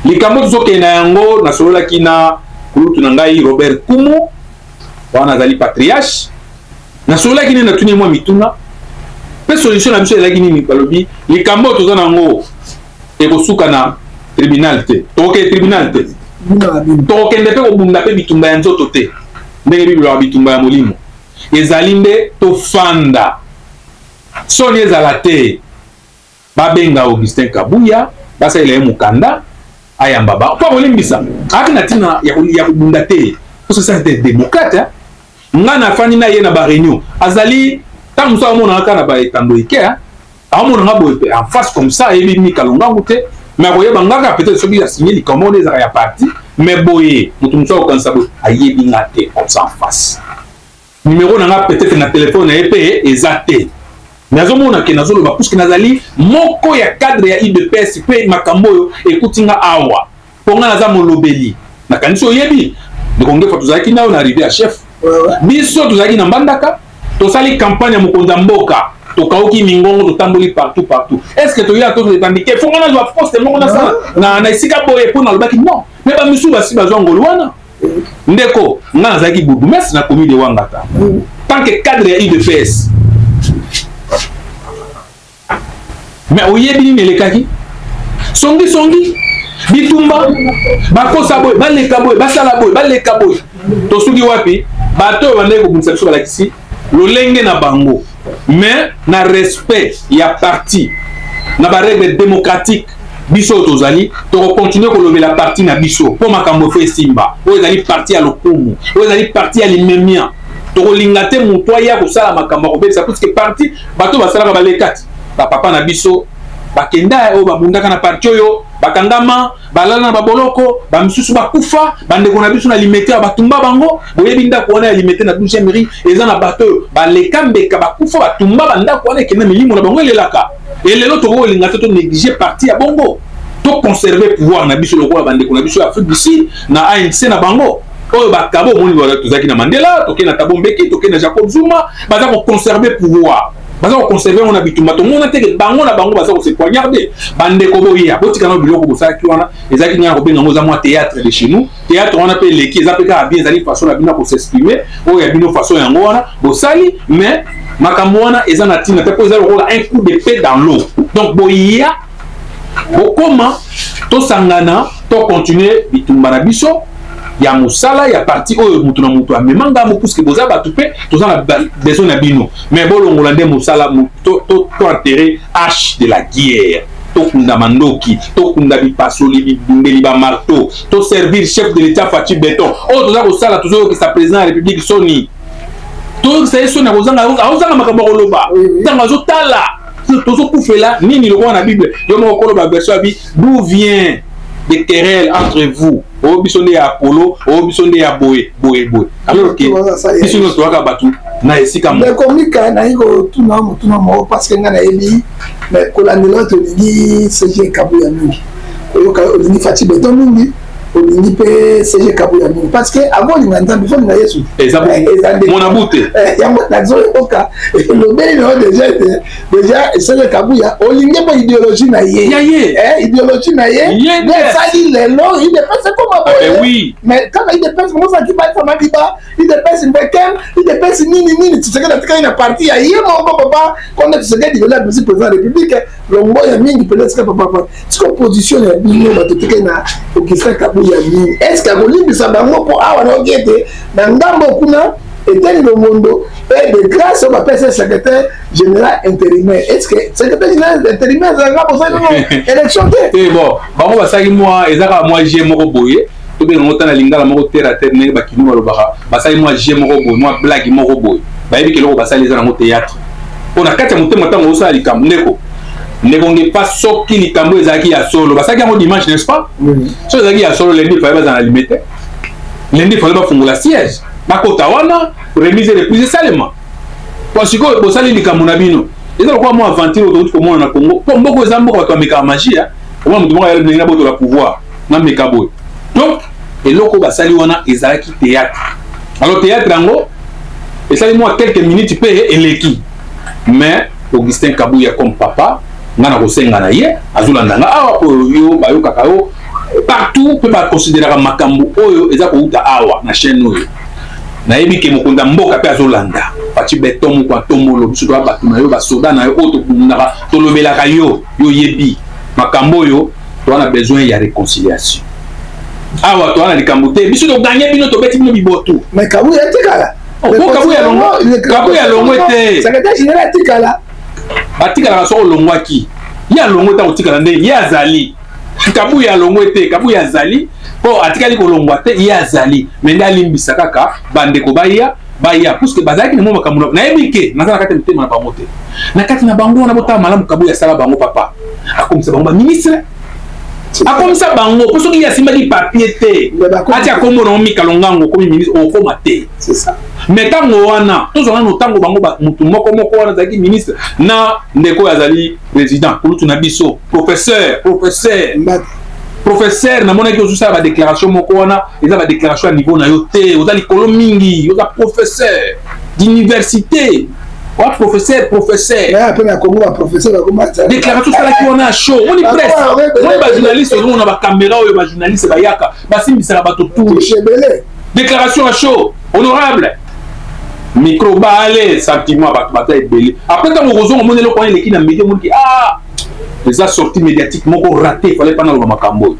Speaker 1: Likambo tozokende na yango, nasololaki na kulutu na ngai Robert Kumu wana, azali patriarche. Nasololaki nde, natuni mwa mituna. Mpe solution na biso ezalaki nini? Balobi likambo oyo toza na yango ekosuka na tribunal te, tokokende tribunal te, tokokende mpe kobunda mpe bitumba ya nzoto te, ndenge Bible elobaka bitumba ya molimo. Ezali nde tofanda, soni ezala te. Babenga Augustin Kabuya, basalela ye mokanda, ayamba ba mpo akolimbisa. Ayaki na ntina ya kobunda te, mpo ça c'est démocrate. Nga nafandi na ye na ba réunion, azali ntango mosusu amonaka kaka na ba etando eke, aomona nga boye en face comme ça, ayebi Mika Longangu te, mais akoyeba nga kaka peut-être soki asigne likambo wana ezalaka ya parti, mais boye moto mosusu akokanisa boye, ayebi nga te comme ça en face. Numéro na nga peut-être na telefone na ye mpe eza te, mais azomona ke nazoloba puisque nazali moko ya cadre ya UDPS, mpe makambo oyo ekuti nga awa mpo nga naza molobeli. Nakanisi oyebi ndeko Ngefa, tozalaki nayo na arrivé ya chef, biso tozalaki na Mbandaka, tosali campagne ya mokonzi ya mboka, tokauki mingongo, totamboli partout partout. Est ce que toyela tozotandike fongo nazwa poste moko nasala na esika boye mpo nalobaki non, mais bamisusu basi bazwa ngolu wana. Ndeko, nga nazalaki bourgmestre na commune de Wangata tant que cadre ya UDPS, mais oyebi nini elekaki? Songi songi, bitumba, bakosa boye, baleka boye, basala boye, baleka boye, tosuki wapi? Bato oyo bandaki kobundisa biso balakisi lolenge na bango, mais na respect ya parti, na barègle démocratique. Biso oyo tozali tokokontinue kolobela parti na biso mpo makambo efo esimba. Oyo ezali parti ya lokumu, oyo ezali parti ya limemia. Tokolinga te moto aya kosala makambo ya kobebisa, puisque parti bato basalaka baleka ti bapapa na biso bakenda, oyo babundaka na parti oyo bakangama, balala na baboloko, bamisusu bakufa. Bandeko na biso na Limete ya batumba bango, boyebi ndako wana ya Limete na 12e rue, eza na bato oyo baleka mbeka, bakufa, batumba bandako wana, ekenda milimo na bango elelaka. Elelo tokolinga te tonéglige parti ya bongo, toconserve pouvoir na biso lokola bandeko na biso ya Afrique du Sud na ANC na bango oyo bakabo. Omoni, tozalaki na Mandela, tokei na Thabo Mbeki, tokei na Jacob Zuma, baza koconserve pouvoir, baza koconserve yango na bitumba. Tomona teke bango na bango baza kose poignarde. Bandeko, boya botika na biloko bosalaki wana, ezalaki ngai na kobenga yango eza mwa théâtre de chez nous. Théâtre wana mpe eleki, eza mpe kaka bien, ezali façon na bino ya kos'exprimer, oyo ya bino façon yango wana bosali, mais makambo wana eza na ntina te, mpo eza lokola un coup d'épée dans l'eau. Donc boya, bokoma, tosangana, tocontinue bitumba na biso ya mosala ya parti oyo moto na moto amema ngambo, puisque boza bato mpe toza na besoin na bino. Mais bolongola nde mosala, to enterrer hache de la guerre, tokunda mandoki, tokunda bipasoli, bibundeli, bamarteau, toservir chef de l'État Fatshi Béton. Oyo toza kosala, tozoyokisa président ya République soni, toyokisa ye soni, akozanga makambo ya koloba ntango azotala tozokufela nini. Lokola na Bible, yo moko koloba version abi: "D'où vient des querelles entre vous? Oyo biso nde ya Apollo, oyo biso nde ya boye boye boye", alors que biso nyonso toyaka bato na esika
Speaker 3: moko. Ndeko Mika, nayi kotuna motuna moko, parce que ngai nayebi, mais kolandela oyo, tolingi SG Kabuya mingi, oyoka olingi Fatshi Béton mingi, olingi mpe SG Kabuya mingi, parce que avant olinga Nzambe, faut olinga Yesu.
Speaker 1: Eza mona bute.
Speaker 3: Yango nazoyoka elobeli na yo déjà ete déjà SG Kabuya olingi mpo idéologie na ye.
Speaker 1: Ya ye.
Speaker 3: Idéologie na ye nde esali lelo UDPS ekoma boye. Mais kaka UDPS mozalaki balisa madiba, UDPS mbekem, UDPS nini nini, Tshisekedi atikali na parti ya ye moko papa Konde Tshisekedi. Lelo abisi président ya République, longo ya mingi mpenza esika papa. Siko position ya bino bato tikali na Augustin Kabuya mingi, est ce que akolimbisa bango? Mpo awa nayoki ete na ngambo kuna Eteni Longondo et de grâce oyo bapesa secrétaire général intérimaire. Est ce que secrétaire général intérimaire ezalaka bosali nano élection te?
Speaker 1: Te, bon, bango basalaki mwa, eza kaka mwa jeu moko boye, tobenga yango ta na lingala moko terre à terre, ndenge bakino balobaka. Basali mwa jeu moko boye, mwa blague moko boye. Bayebi ke eloko basali eza nango théâtre, mpo na kati ya motema ntango osala likambo, ndeko Ngefa, soki likambo ezalaki ya solo, basalaki yango dimanche, n'est-ce pas? Soki ezalaki ya solo, lundi fallait bazala na Limete, lundi fallait bafungola siège, bakota wana, remise reprise esalema. Po sikoyo bosali likambo na bino, eza lokola mwa aventure oyo touti komona na Congo, mpo mboka eza mboka bato bamekaka magie. Omona moto moko ndenge nabotola pouvoir, nameka boye. Donc eloko basali wana ezalaki théâtre. Alors théâtre yango esali mwa quelques minutes mpe eleki. Mais Augustin Kabuya comme papa, nga na kosenga na ye, azolanda nga awa, oyo yo bayokaka yo partout mpe bakonsideraka makambo oyo eza kouta awa na chaîne oyo, nayebi ke mokonzi ya mboka mpe azolanda. Fatshi Béton moko atombolo, biso toya bato na yo, basoda na yo oyo tobundaka, tolobelaka yo, yo yebi makambo oyo. Toza na besoin ya réconciliation awa, toza na likambo te, biso toganye bino, tobeti bino bibotu.
Speaker 3: Mais Kabuya atikala.
Speaker 1: Po Kabuya alongwe te.
Speaker 3: Secrétaire général atikala.
Speaker 1: Batikalaka soki olongwaki. Ye alongwe ntango otikala nde ye azali. Kabuya alongwe te, Kabuya azali mpo atikali kolongwa te, ye azali. Me nde alimbisa kaka bandeko baya baya, puisque bazalaki na mwa makambo. Nayebi ke naza na kati ya mitema na bango te, na kati na bango wana. Botala malamu, Kabuya asala bango papa, akomisa bango baministre, akomisa bango mpo soki ye asimbaki papier te, atia kombo na Mikalo Ngango, okomi ministre, okoma te. Mais ntango wana tozwa nano ntango bango motu moko moko wana azalaki ministre na ndeko oyo azali président, kulutu na biso, professeur, professeur, professeur. Namonaki ozosala badéclaration moko wana, eza badéclaration ya niveau na yo te, oza likolo mingi, oza professeur d'université wa professeur, professeur.
Speaker 3: Mpe na Congo baprofesseur bakoma.
Speaker 1: Déclaration osalaki wana ya show, omoni presse, omoni bajournaliste, ozomona bacaméra oyo bajournaliste bayaka, basimbisaka bato
Speaker 3: touche ebele.
Speaker 1: Déclaration ya show, honorable, micro baale, sentiment, bato baza ebele. Après, ntango okozonga, omoni eloko wana eleki na média, omoniki ah, eza sortie médiatique moko raté, fallait pas naloba makambo oyo,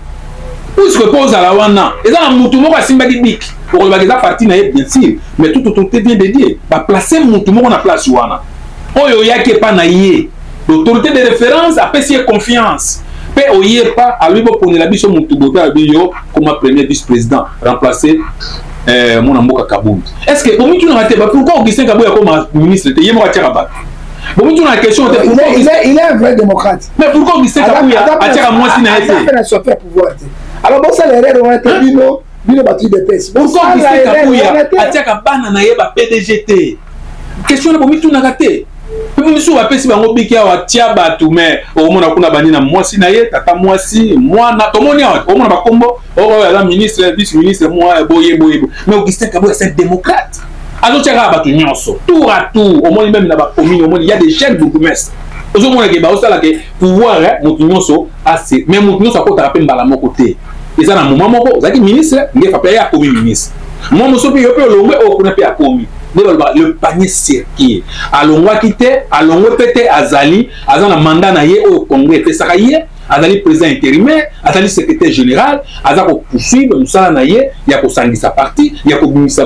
Speaker 1: puisque mpo ozala wana eza na mutu moko asimbaki bic, okolobaka eza parti na ye, bien sûr, mais toute autorité vient de Dieu. Baplace mutu moko na place wana oyo oyaki epa na ye, l'autorité de référence apesi ye confiance mpe oyepa, alobi boponela biso mutu boye, mpe alobi yo koma premier vice président, remplacer mwana mboka Kabund. Est ce que bomitunaka te pourquoi Augustin Kabuya akoma ministre te, ye moko atiaka bato? Bomitunaka question te?
Speaker 3: Il est un vrai démocrate.
Speaker 1: Mais pourquoi Augustin Kabuya atiaka mwasi na ye
Speaker 3: te? Na soif ya pouvoir te. Alors bosala erreur wana te, bino, bino bato UDPS.
Speaker 1: Pourquoi Augustin Kabuya atiaka bana na ye ba PDG te? Question wana bomitunaka te? Mpe misu bapesi bango biki awa, tia bato, mais okomona kuna bandi na mwasi na ye, tata mwasi, mwana. Tomoni awa, okomona bakombo oyo aza ministre, vice ministre, mwa boye boye. Mais Augustin Kabuya, c'est un démocrate, azotia kaka bato nyonso tour à tour. Omoni même na bacommune, omoni ya des jeunes bourgmestre, ozomona ke baosala ke pouvoir moto nyonso ase. Mais moto nyonso akotaka mpe mbala moko te. Eza na moment moko ozalaki ministre, Ngefa mpe aye akomi ministre, mwa mosusu mpe yo mpe olongwe, oyo kuna mpe akomi. Nde balobaka le panier circule. Alongwaki te, alongwe mpe te, azali, aza na mandat na ye oyo congrès epesaka ye. Azali président intérimaire, azali secrétaire général, aza kopoursuivre mosala na ye ya kosangisa parti, ya kobimisa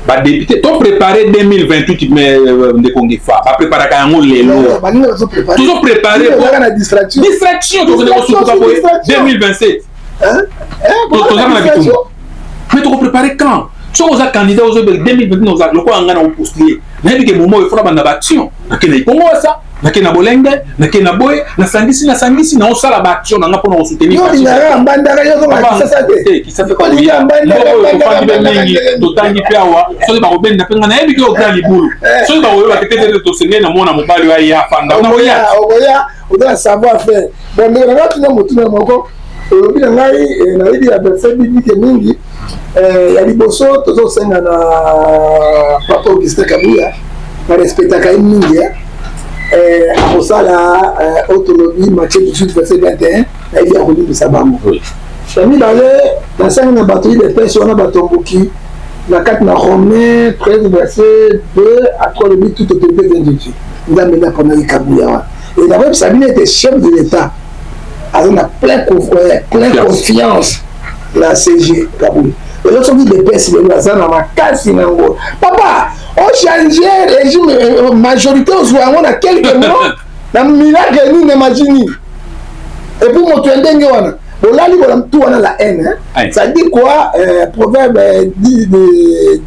Speaker 1: badéputé. To préparé 2028, mais ndeko Ngefa, bapréparaka yango lelo. Tozopréparé distraction, tokende kosutuka boye 2027, tozaka na bitumba. Mais tokopréparé quand? Soki oza candidat, ozobela 2029, lokola ngai na kopostule, nayebi ke momo oyo fona banda baaction, nakende Ikongo wasa, nake na Bolenge, nake na boye, nasangisi, nasangisi, naosala baaction na nga mpona kosoutenir. Tofandi mpe mingi, totangi mpe awa. Soki bakobenda mpe nga, nayebi ke ogra libulu, soki bakoyeba te te, tosengeli na mwana mobali oyo aya afanda, nakoya.
Speaker 3: Okoya, oza na savoir faire. Bon, ndeko na ngai, tuna motuna moko. Olobi na ngai, nayebi ya verset biblique mingi. Ya liboso, tozosenga na papa Augustin Kabuya, barespectaka ye mingi, akosala oyo tolobi Matthieu 18 verset 21, nayebi akolimbisa bango. Ya mibale, nasangi na bato UDPS wana batomboki na kati na Romain 13 verset 2 à 3, lobi toute autorité vient de Dieu. Nzambe nde aponaki Kabuya wana. E nakoyebisa bino ete chef de l'État aza na plein confiance na SG Kabuya. Eza soki UDPS lelo aza na makasi nango, papa, ochange régime, majorité ozwa yango na quelques mois, na miracle nini, na magie nini? Et puis moto ya ndenge wana bolali bola tu wana la haine, hein? Ça dit quoi? Proverbe 10,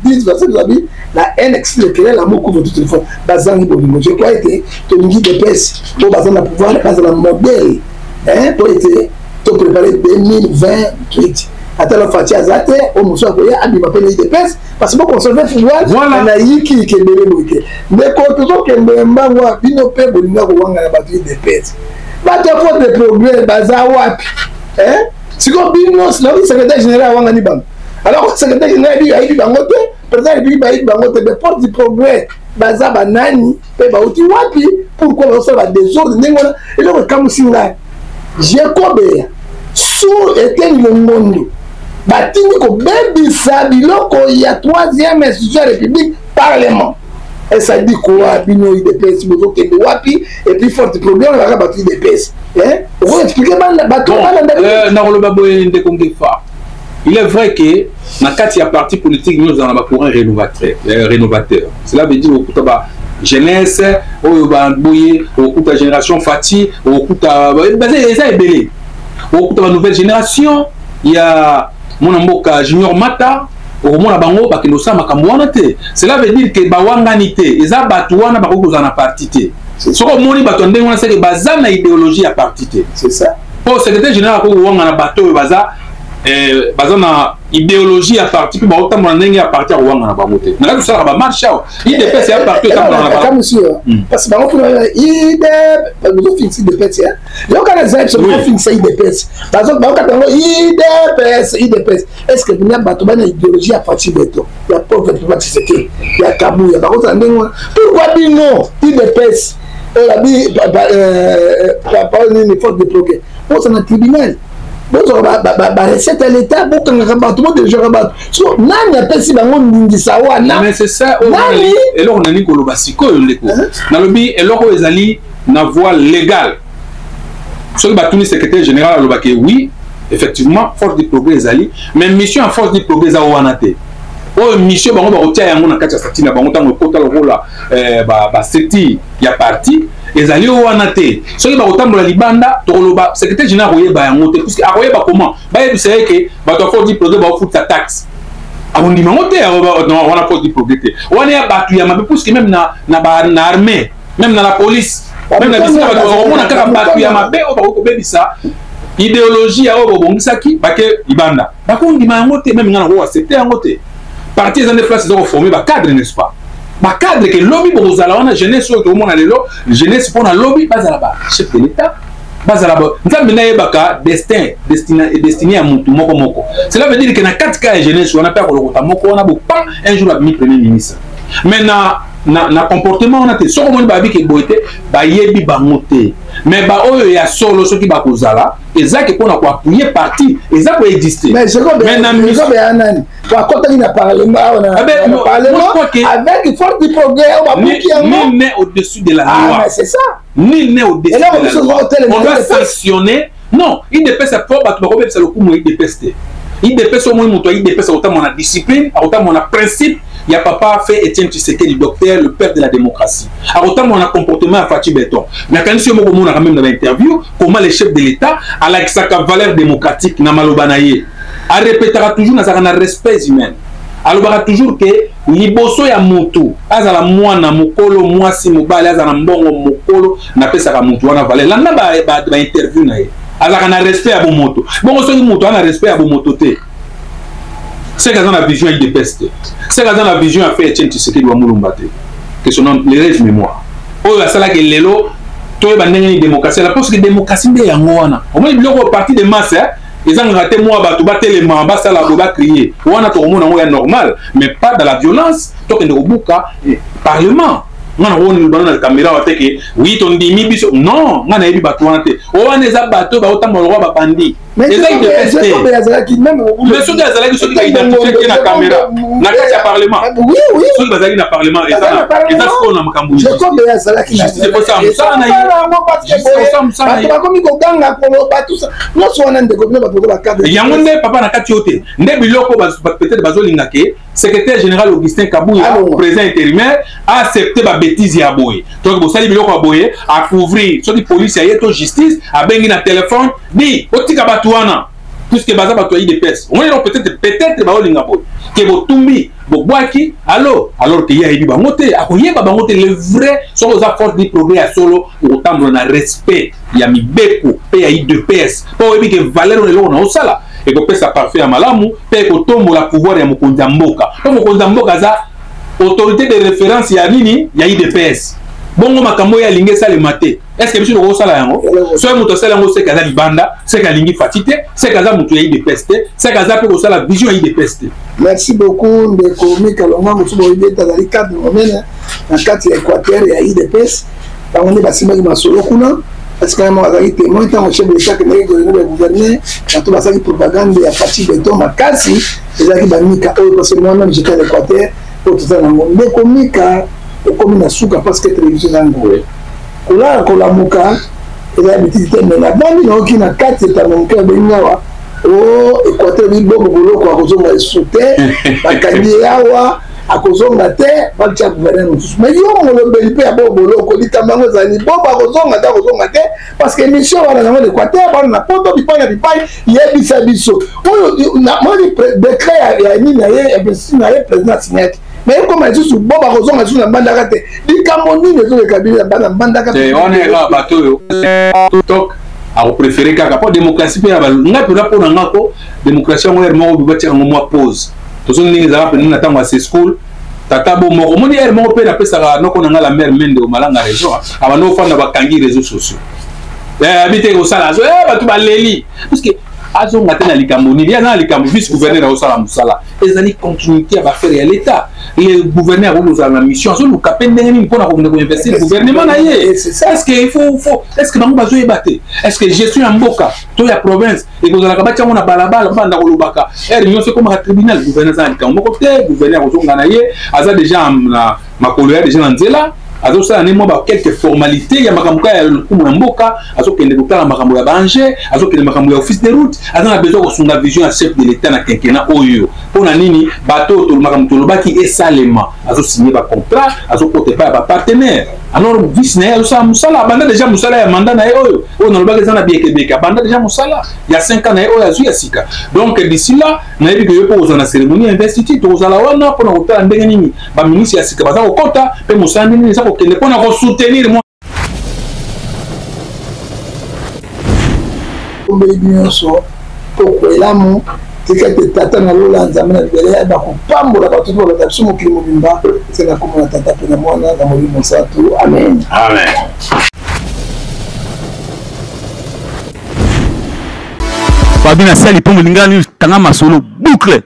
Speaker 3: 10 verset, alobi la haine excite le querelle, l'amour couvre toutes les fautes. Bazangi bolingo. Je crois ete tolingi UDPS oyo baza na pouvoir bazala modèle, hein, po ete topréparé 2028. Ata la Fatshi aza te, oyo mosusu akoya abima mpe na UDPS, parce que boconserve pouvoir na yiki ebele boye te. Ndeko, tozokende mbango. Bino mpe bolinga kowangana bato UDPS, bato ya force de progrès baza wapi? Sikoyo bino naoki secrétaire général awangani bango, alors secrétaire général ayebi bango te, président République bayebi bango te. Mais force du progrès baza banani mpe bauti wapi? Pourquoi bazosala badésordre ndenge wana? Eloko ekamusi ngai, Jekobeya sur Eteni Longondo batindi kobebisa biloko ya troisième institution ya République. Parlement. Est-ce dit quoi, bino UDPS bozokende wapi? Et puis force problème kaka bato UDPS, oko expliquer bato balanda.
Speaker 1: Nakoloba boye, ndeko Ngefa, il est vrai que na kati ya parti politique nyonso ezala na bacourant rénovateur. Cela veut dire okuta ba jeunesse oyo baboye, okuta génération Fatshi, okuta eza ebele, okuta ba nouvelle génération ya mwana mboka Junior Mata. Okomona bango bakende kosala makambo wana te. Cela veut dire ke bawangani te, eza bato wana bakoki kozala na parti te. Soki omoni bato ya ndenge wana, seke baza na idéologie ya parti te.
Speaker 3: C'est ça.
Speaker 1: Mpo secrétaire général akoki kowangana bato oyo baza na idéologie ya parti mpe baotambola ndenge ya parti, akowangana bango te. Na kati tosalaka bamarche awa, UDPS ya parti otambola na
Speaker 3: bango, parce que bango kuna idep bazofingisa UDPS. Yoka na eza biso bazofingisa UDPS, bakata yango UDPS, UDPS. Est ce que bina bato bana idéologie ya Fatshi Béton, ya pauvre Papa Tshisekedi, ya Kabuya, bakozala ndenge wana? Pourquoi bino UDPS oyo abi papa nini, force de progrès, bozala na tribunal, bozwaka barecette ya l'État, bokangaka bato, bodejaka bato? So nani apesi bango ndingisa wana?
Speaker 1: Mais c'est ça. Nani? Eloko nani koloba sikoyo, ndeko, nalobi eloko oyo ezali na voie légale. Soki batuni secrétaire général, alobaki oui, effectivement, force du progrès ezali, mais mission ya force du progrès eza wana te. Oyo mission bango bakotia yango na kati ya statut na bango ntango ekota lokola bastructure ya parti, ezali oyo wana te. Soki bakotambola libanda, tokoloba secrétaire général akoyeba yango te, puisque akoyeba comment? Bayebisa ye ke bato ya force du progrès bakofuta taxe, akondima yango te. Wana force du progrès te, wana ya bato ya mabe, puisque même na armée, même na la police, même na bisika bato bakomona kaka bato ya mabe oyo bakoki kobebisa idéologie ya oyo bobongisaki, bake libanda, bakondima yango te. Même nga nako accepte yango te. Parti eza nde place eza koforme bacadre, n'est-ce pas? Bacadre ke lobi bokozala wana, jeunesse oyo tokomona lelo, jeunesse mpona lobi bazala ba chef de l'État, bazala Nzambe nde ayebaka destin, destinée ya mutu moko moko. Cela veut dire ke na kati ka ya jeunesse wana mpe akolokota moko wana bopan, un jour abimi premier ministre. Mais na comportement wana te. Soki omoni bayebi ke boye te, bayebi bango te. Mais baoyo ya solo, soki bakozala, ezaki mpona koappuyer parti eza koexiste.
Speaker 3: Mais na nani akɔtaki na parlement awa, na parlement avec force du progrès oyo babuki yango?
Speaker 1: Nul n'est au-dessus de la loi.
Speaker 3: Ah, c'est ça.
Speaker 1: Nul n'est au-dessus de la loi. On doit sanctionner. Non, UDPS po bato bakobebisa lokumu ya UDPS te. UDPS, omoni moto ya UDPS akotambola na discipline, akotambola na principe ya papa fait Etienne Tshisekedi, docteur, le père de la démocratie, akotambola na comportement ya Fatshi Béton. Nakanisi yo moko omonaka même na bainterview comment le chef de l'État alakisaka valeur démocratique na maloba na ye. Arepetaka toujours: nazalaka na respect humain. Alobaka toujours ke liboso ya motu, azala mwana, mokolo, mwasi, mobali, azala na mbongo, mokolo, napesaka motu wana valeur. Landa bainterview na ye, azalaka na respect ya bomoto. Bongo soki moto aza na respect ya bomoto te, seke aza na vision ya UDPS te, seke aza na vision ya fait Etienne Tshisekedi wa Mulumba te, que son nom l'heureuse mémoire, oyo asalaki lelo toyeba ndenge nini démocratie ala, parce que démocratie nde yango wana. Omoni biloko parti de masse ezangaka te, mwa bato batelema, basala boye, bacrier wana, tokomona yango ya normal, mais pas dans la violence. Tokende kobuka parlement, nga na koni bana na caméra wa te ke oui, tondimi biso. Non, nga nayebi bato wana te. O wana eza bato baotambola lokola babandi, eza UDPS te. Mais soki azalaki, soki baidentifie te na caméra na kati ya parlement, soki bazalaki na parlement, eza sikoyo na makambo.
Speaker 3: Justice
Speaker 1: mosala na ye.
Speaker 3: Bato bakomi koganga, koloba tusa nyonso wana. Ndeko, bino bato bakadre.
Speaker 1: Yango nde papa na kati yo te, nde biloko peut-être bazolinga ke secrétaire général Augustin Kabuya, président intérimaire, accepte babêtise ya boye. Donc bosali biloko ya boye, acouvrir. Soki police aye to justice abengi na telefone, di otika bato wana puisque baza bato ya UDPS. Omoni donc peut-être baolinga boye ke botumbi, bobwaki alo, alors ke ye ayebi bango te, akoyeba bango te. Le vrai, soki oza force du progrès ya solo, okotambola na respect ya mibeko mpe ya UDPS, mpo oyebi ke valeur oyo eloko na osala ekopesa parfait ya malamu mpe ekotombola pouvoir ya mokonzi ya mboka, mpo mokonzi ya mboka aza autorité de référence ya nini? Ya UDPS. Bongo makambo oyo alingi esalema te, est ce que biso tokosala yango? Soki moto asala yango, seke aza libanda, seke alingi Fatshi te, seke aza moto ya UDPS te, seke aza mpe kosala vision ya UDPS te.
Speaker 3: Merci beaucoup, ndeko Mika Longa. Mosusu boyebi ete azali cadre monene na kati ya Équateur ya UDPS. Bango nde basimbaki masolo kuna, parce que moko azalaki témoin ntango chef de l'État akendaki koyeba gouverneur. Bato basalaki propagande ya Fatshi Béton makasi ezalaki bamika oyo, parce que moi-même j'étais à l'Équateur. Oyo toza nango ndeko Mika, okomi na suka parce que télévision eza ngo kolala kolamuka eza bitiki te, mais nabandi nayoki na kati etando moke abengi awa o Équateur bibobo boloko akozonga lisusu te, bakangi ye awa, akozonga te, batia gouverneur mosusu. Mais yo molobeli mpe ya bobo boloko, likambo yango ezali bobo akozonga te, akozonga te, parce que émission wana nango l'Équateur, bana na poto, bipai na bipai, yebisa biso oyo moni décret ya nini na ye, investiture na ye, président asignaki, mais ekoma lisusu bo bakozonga lisusu na Mbandaka te. Likambo nini ezoleka bino bana Mbandaka?
Speaker 1: Wana eka bato oyo tok akopréféré kaka mpo démocratie mpe ya ngai mpenza, mpo na nga ko démocratie yango ere moko batia yango mwa pause. Tozongi ndenge ezalaka mpenza na ntango ya school tata bo moko. Omoni, ere moko mpe napesaka noko na nga la mare Mende Omalanga région, abanda ofanda, bakangi réseaux sociaux, abi te kosala azo bato baleli puisque azonga te na likambo nini. Ye aza na likambo, vice gouverneur azosala mosala, ezali continuité ya baaffaire ya l'État. Le gouverneur akoki kozala na mission, azoluka mpe ndenge nini mpona kokende koinvestir gouvernement na ye. Est ce que il faut est ce que bango bazoyeba te? Est ce que gestion ya mboka to ya province ekozalaka batiango na balabala, babanda kolobaka ere nyonso, ekomaka tribunal? Gouverneur aza na likambo moko te. Gouverneur akozonga na ye, aza déjà na makolo ya déjà na nzela, azosala ne mwa ba quelques formalités ya makambo kaka ya lokumu ya mboka. Azokende kotala makambo ya baange, azokende makambo ya office de route, aza na besoin kosunga vision ya chef de l'État na quinquennat oyo. Mpo na nini bato oyo makambo tolobaki esalema, azosigne bacontrat, azokota epai ya bapartenaire. Alors vice na ye azosala mosala, abanda déjà mosala ya mandat na ye oyo oyo nalobaki eza na biekebeke, abanda déjà mosala ya 5 ans na ye oyo azwi ya sika. Donc d'ici là, nayebi ke yo mpo kozala na cérémonie ya investiture, tokozala wana mpona kotala ndenge nini baministre ya sika baza kokɔta mpe mosala ndenge nini eza kokende mpona kosoutenir.
Speaker 3: Ombeli bino nyonso poko elamu. Tika ete Tata na lola, Nzambe na libele, ayeba kopambola bato to balanda biso mokili mobimba. Se na kombo na Tata mpe na Mwana na Molimo Santu, amen.
Speaker 1: Amen.
Speaker 2: Fabi na sali mpo molingani tanga masolo boucle.